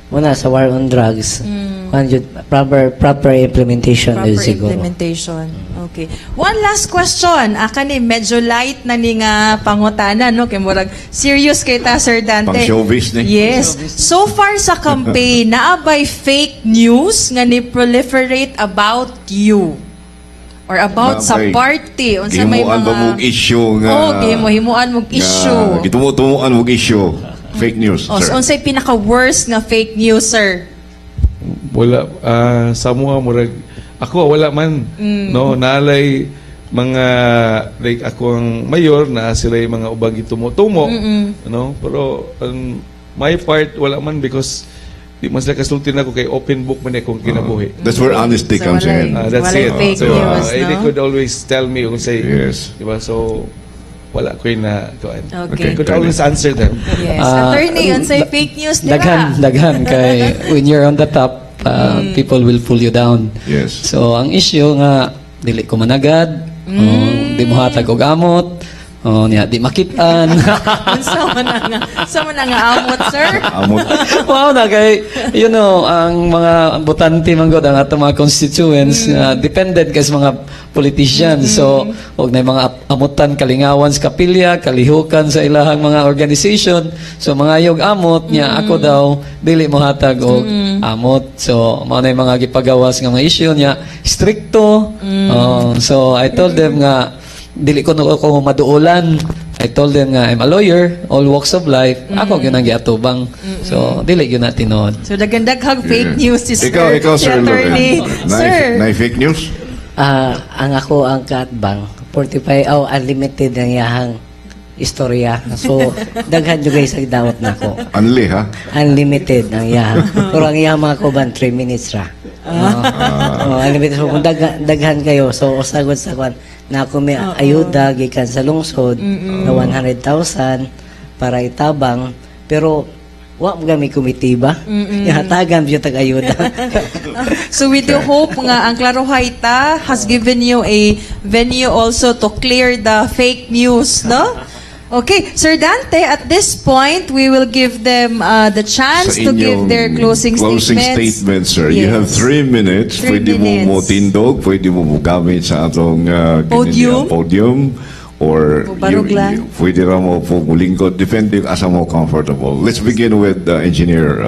muna sa war on drugs, kuan jud, proper implementation Proper jud siguro. Implementation. Okay. One last question. Ah, kani medyo light na ni nga pangutana, no? Kay murag serious kay ta, Sir Dante. Pang showbiz ni. Yes. So far sa campaign, naa bay fake news nga ni proliferate about you? Or about sa Naa bay party? Unsa may Gihimuan mga ba mong issue nga Oh, gihimo-himuan mong issue. Nga gitumo-tumuan mong issue. Fake news, Oh, sir. so unsay pinaka worst nga fake news, sir? Wala, sa mga murag ako wala man, no. Nalay mga, like ako ang mayor na sila yung mga ubang gitumo-tumo, no, pero on my part wala man because di man sila kasulti nako kay open book man akong kinabuhi. That's where honesty So, comes in. That's walay it. fake So, news, they no? could always tell me kung say, di ba? So wala ko na kuan. Okay. I could always answer them. Yes. Ah, Attorney, unsay fake news nila? Daghan, daghan kay when you're on the top, people will pull you down. So ang issue nga dili ko managad, oh, di mo hatag og amot, oh, niya di makitaan. Unsa man ang amot, sir? Amot. Wow na kay ang mga botante man gud, ang atong mga constituents, dependent kay sa mga politicians. So og na mga amutan, kalingawan sa kapilya, kalihukan sa ilahang mga organization. So mga yog amot niya, ako daw dili mo hatag og amot. So mao na yung mga gipagawas nga mga issue niya, strikto. Oh, so I told them nga dili ko no ko maduolan. I told them nga I'm a lawyer, all walks of life. Ako gyud ang giatubang. So dili gyud na tinuod. So dagandaghang fake news si sir. Ikaw, ikaw, si Sir attorney. Loren. Sir. Na fake news? Ah, ang ako ang kaatbang, 45, oh, unlimited ang iyahang istorya. So, daghan jud guys ang dawat nako. Unli, ha? Unlimited ang iyahang. Pero ang iyahang mga kauban, 3 minutes ra. Oo. Oh, unlimited. So, kung daghan kayo, so usagod sa kwan, na ako may ayuda gikan sa lungsod na 100,000 para itabang, pero wa mo gami komite ba? Ihatagan gyud tag ayuda. So we do hope nga ang Klarohay Ta has given you a venue also to clear the fake news, no? Okay, Sir Dante, at this point, we will give them the chance Sa to give inyong their closing closing statements. Statement, sir. You have 3 minutes. 3 Pwede mo minutes. mo tindog, pwede mo mo gamit sa atong Podium. Podium or O baruglan. Pwede ra mo po mulingkod. Depende asa mo comfortable. Let's begin with Engineer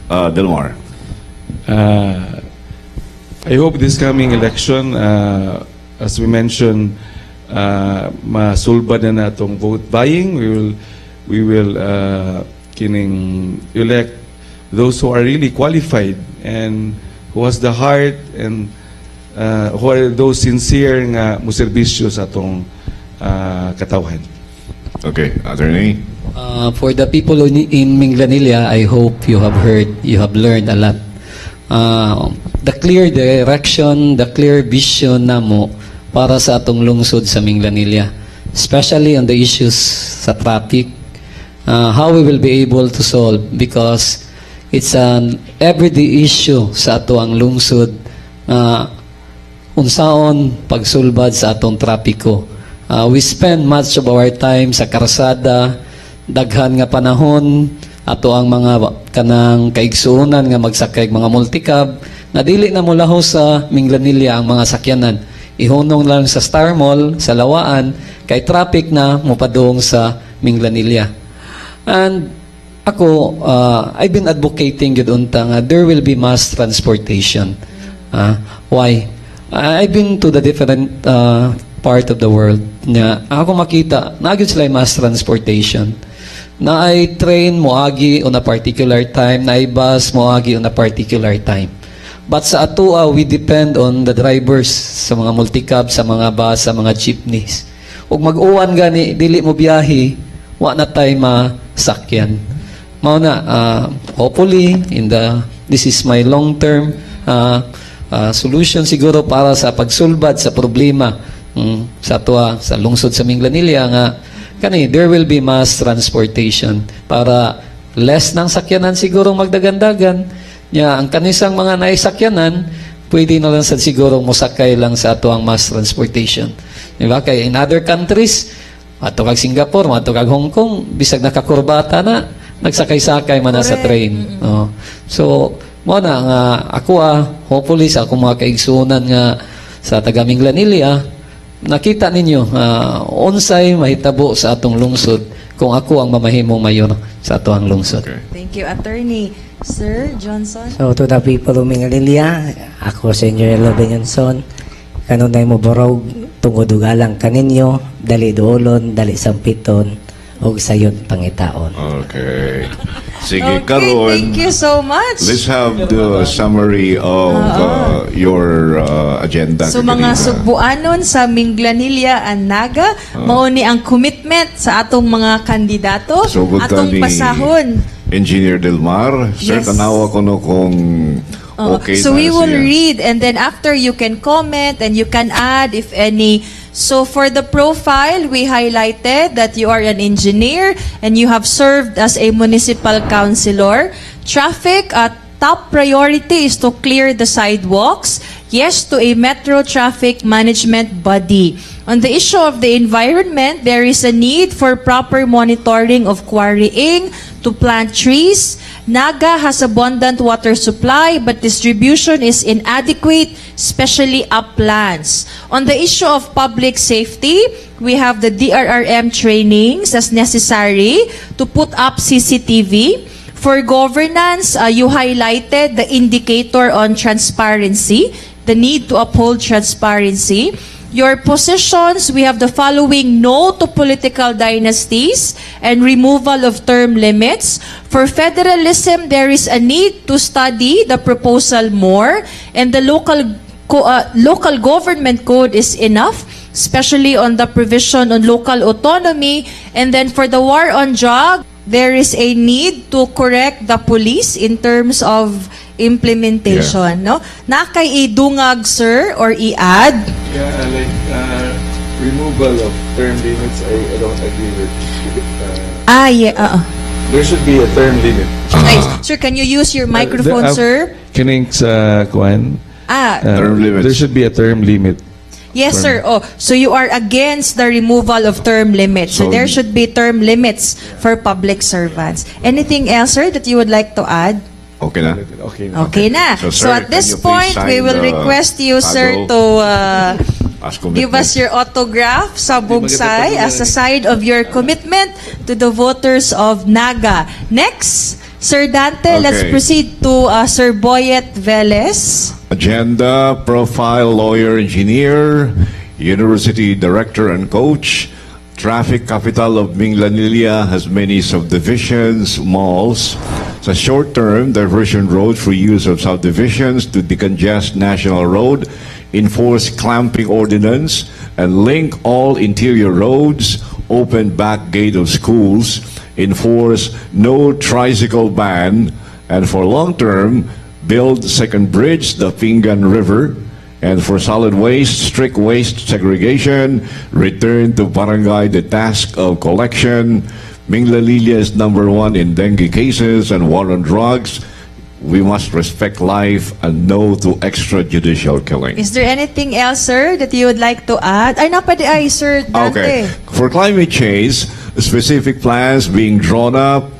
Delmar. I hope this coming election, as we mentioned, masulbad na natong vote buying. We will kining elect those who are really qualified and who has the heart and who are those sincere nga muserbisyo sa atong katawhan. Okay, attorney. For the people in Minglanilla, I hope you have heard, you have learned a lot. The clear direction, the clear vision namo para sa atong lungsod sa Minglanilla, especially on the issues sa traffic, how we will be able to solve because it's an everyday issue sa ato ang lungsod unsaon pagsulbad sa atong trapiko. We spend much of our time sa karsada, daghan nga panahon ato ang mga kanang kaigsuonan nga magsakay mga multicab nga dili na mulaho sa Minglanilla ang mga sakyanan. Ihunong lang sa Star Mall, sa Lawaan, kay traffic na mopadung sa Minglanilla. And ako, I've been advocating gyud unta nga there will be mass transportation. Why? I've been to the different part of the world nga ako makita, naa gyud sila mass transportation. Naay train moagi on a particular time, naay bus moagi on a particular time. But sa atoa, we depend on the drivers sa mga multicab, sa mga bus, sa mga jeepneys. Ug mag-uwan gani, dili mo biyahe, wa na tay masakyan. Mao na, hopefully, in the this is my long-term solution siguro para sa pagsulbad sa problema sa atoa sa lungsod sa Minglanilla nga kani there will be mass transportation para less ng sakyanan siguro magdagandagan nya ang kanisang mga naisakyanan, pwede na lang sa siguro mosakay lang sa ato ang mass transportation, di ba? Kay in other countries, ato kag Singapore, ato kag Hong Kong, bisag nakakurbata na, nagsakay-sakay man na sa train. Oh. So Mao na nga ako hopefully sa akong mga kaigsuonan nga sa taga Minglanilla, nakita ninyo unsay mahitabo sa atong lungsod kung ako ang mamahimong mayor sa atoang lungsod. Okay. Thank you, Attorney. Sir Johnson? So to the people of Minglanilla, ako si Engineer Loben Johnson. Kanunay mo borog tungod ug alang kaninyo, dali duolon, dali sampiton, ug sayon pangitaon. Okay. Sige, Okay, karon. Thank you so much. Let's have the summary of your agenda. So mga Katerina. Sugbuanon sa Minglanilla and Naga, mao ni ang commitment sa atong mga kandidato, So, good atong ni pasahon. Engineer Del Mar. Sir, Yes. tanawa ko no kung Oo. Okay So na we will siya. Read and then after you can comment and you can add if any. So for the profile, we highlighted that you are an engineer and you have served as a municipal councilor. Traffic, top priority is to clear the sidewalks. Yes to a metro traffic management body. On the issue of the environment, there is a need for proper monitoring of quarrying to plant trees. Naga has abundant water supply, but distribution is inadequate, especially uplands. On the issue of public safety, we have the DRRM trainings as necessary to put up CCTV. For governance, you highlighted the indicator on transparency, the need to uphold transparency. Your positions, we have the following: no to political dynasties and removal of term limits. For federalism, there is a need to study the proposal more, and the local government code is enough, especially on the provision on local autonomy. And then for the war on drug, there is a need to correct the police in terms of implementation, no? Naa kay idungag, sir, or i-add? Yeah, like removal of term limits, I don't agree with. Ah, yeah. There should be a term limit. Ay, sir, can you use your microphone, sir? Kining sa kuan, Ah, Term limits. there should be a term limit. Yes, sir. Oh, so you are against the removal of term limits. So there should be term limits for public servants. Anything else, sir, that you would like to add? Okay na? Okay. Okay na. So, So, sir, at can this you please point, we sign will the request you, sir, paddle? To As give us commitment. Your autograph sa Bugsay as a sign of your commitment to the voters of Naga. Next, Sir Dante, let's proceed to Sir Boyet Velez. Agenda, profile, lawyer, engineer, university director and coach. Traffic capital of Minglanilla has many subdivisions, malls. Sa short term, diversion road for use of subdivisions to decongest National Road, enforce clamping ordinance, and link all interior roads, open back gate of schools, enforce no tricycle ban, and for long term, build second bridge, the Pingan River, and for solid waste, strict waste segregation, return to barangay the task of collection. Minglanilla is number one in dengue cases and war on drugs. We must respect life and no to extrajudicial killing. Is there anything else, sir, that you would like to add? Ay, naa pa diay, Sir Dante. Okay. For climate change, specific plans being drawn up,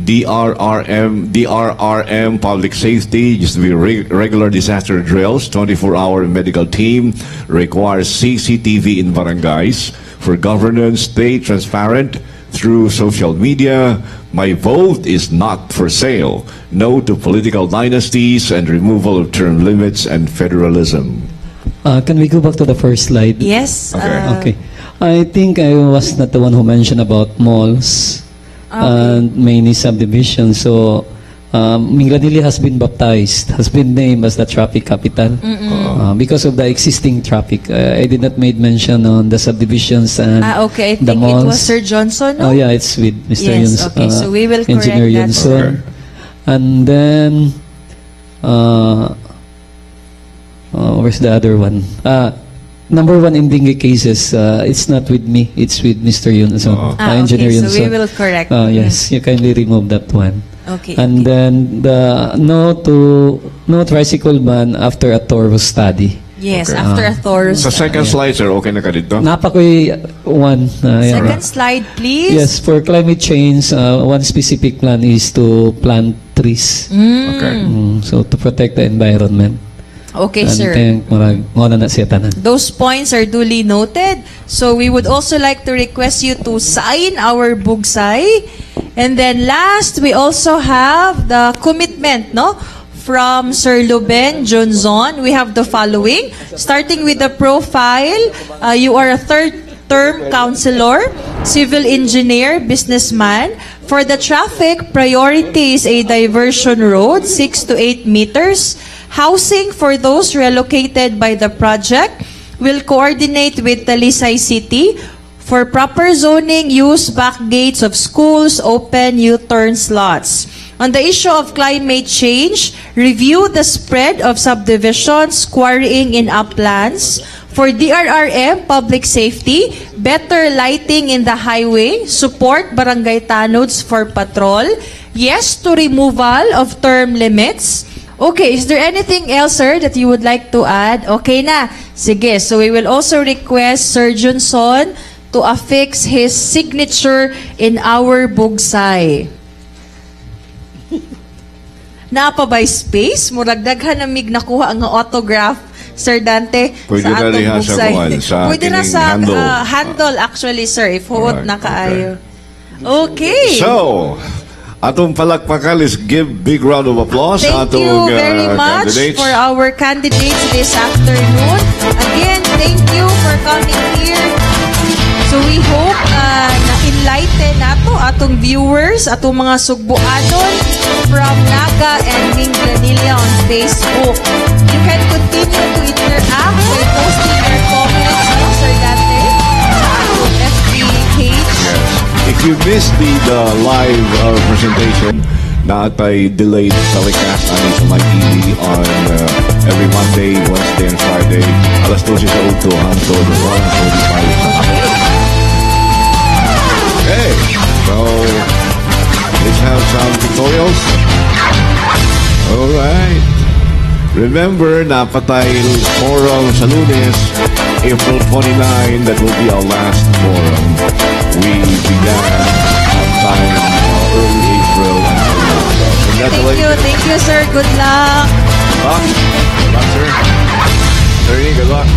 DRRM, DRRM, public safety, just to be regular disaster drills, 24-hour medical team, requires CCTV in barangays. For governance, stay transparent through social media. My vote is not for sale. No to political dynasties and removal of term limits and federalism. Can we go back to the first slide? Yes. Okay. Okay. I think I was not the one who mentioned about malls and many subdivisions. So, Minglanilla has been baptized, has been named as the traffic capital because of the existing traffic. I did not made mention on the subdivisions and Ah, okay. I the think it malls. Was Sir Johnson, no? Oh yeah, it's with Mr. Yes, Yuns, okay. So we will correct Engineer that. Yunson. Okay. And then, where's the other one? Number one in dengue cases, it's not with me, it's with Mr. Yunson, Oo. Ah, Engineer okay. So we Yunson. will correct. Yes, you kindly remove that one. Okay. And then the no to no tricycle ban after a thorough study. Yes, after a thorough Sa second slide, sir, okay na ka didto? Naa pa ko'y one. Yeah. Second slide, please. Yes, for climate change, one specific plan is to plant trees. So to protect the environment. Okay, And sir. think murag mao na na siya tanan. Those points are duly noted. So we would also like to request you to sign our bugsay. And then last, we also have the commitment, no? From Sir Luben Johnson. We have the following. Starting with the profile, you are a third term councilor, civil engineer, businessman. For the traffic, priority is a diversion road, 6 to 8 meters. Housing for those relocated by the project will coordinate with Talisay City. For proper zoning, use back gates of schools, open U-turn slots. On the issue of climate change, review the spread of subdivisions, quarrying in uplands. For DRRM, public safety, better lighting in the highway, support barangay tanods for patrol, yes to removal of term limits. Okay, is there anything else, sir, that you would like to add? Okay na. Sige, so we will also request Sir Johnson to affix his signature in our bugsay. Naa pa ba space? Murag daghan na mig nakuha ang autograph, Sir Dante, Pwede sa na atong diha sa bugsay. kuwan, sa Pwede na kining sa handle. Handle actually, sir, if huot na kaayo. Okay. So, atong palakpakan is give big round of applause sa Thank atong you very much candidates. For our candidates this afternoon. Again, thank you for coming here. So we hope na-enlighten nato atong viewers, atong mga sugbuanon from Naga and Minglanilla on Facebook. You can continue to interact by posting your comments, no, Sir Dante, sa atong FB page. If you missed the live presentation, naa tay delayed telecast ani sa My TV on every Monday, Wednesday, and Friday, alas 12 sa udto hangtod 1:45 sa hapon. Okay, so let's have some tutorials. All right. Remember, naa pa tay forum sa Lunes, April 29. That will be our last forum. We began on time, early April until now. So, Thank you, congratulations. Thank you, sir. Good luck. Luck. Good luck, sir. Attorney, good luck.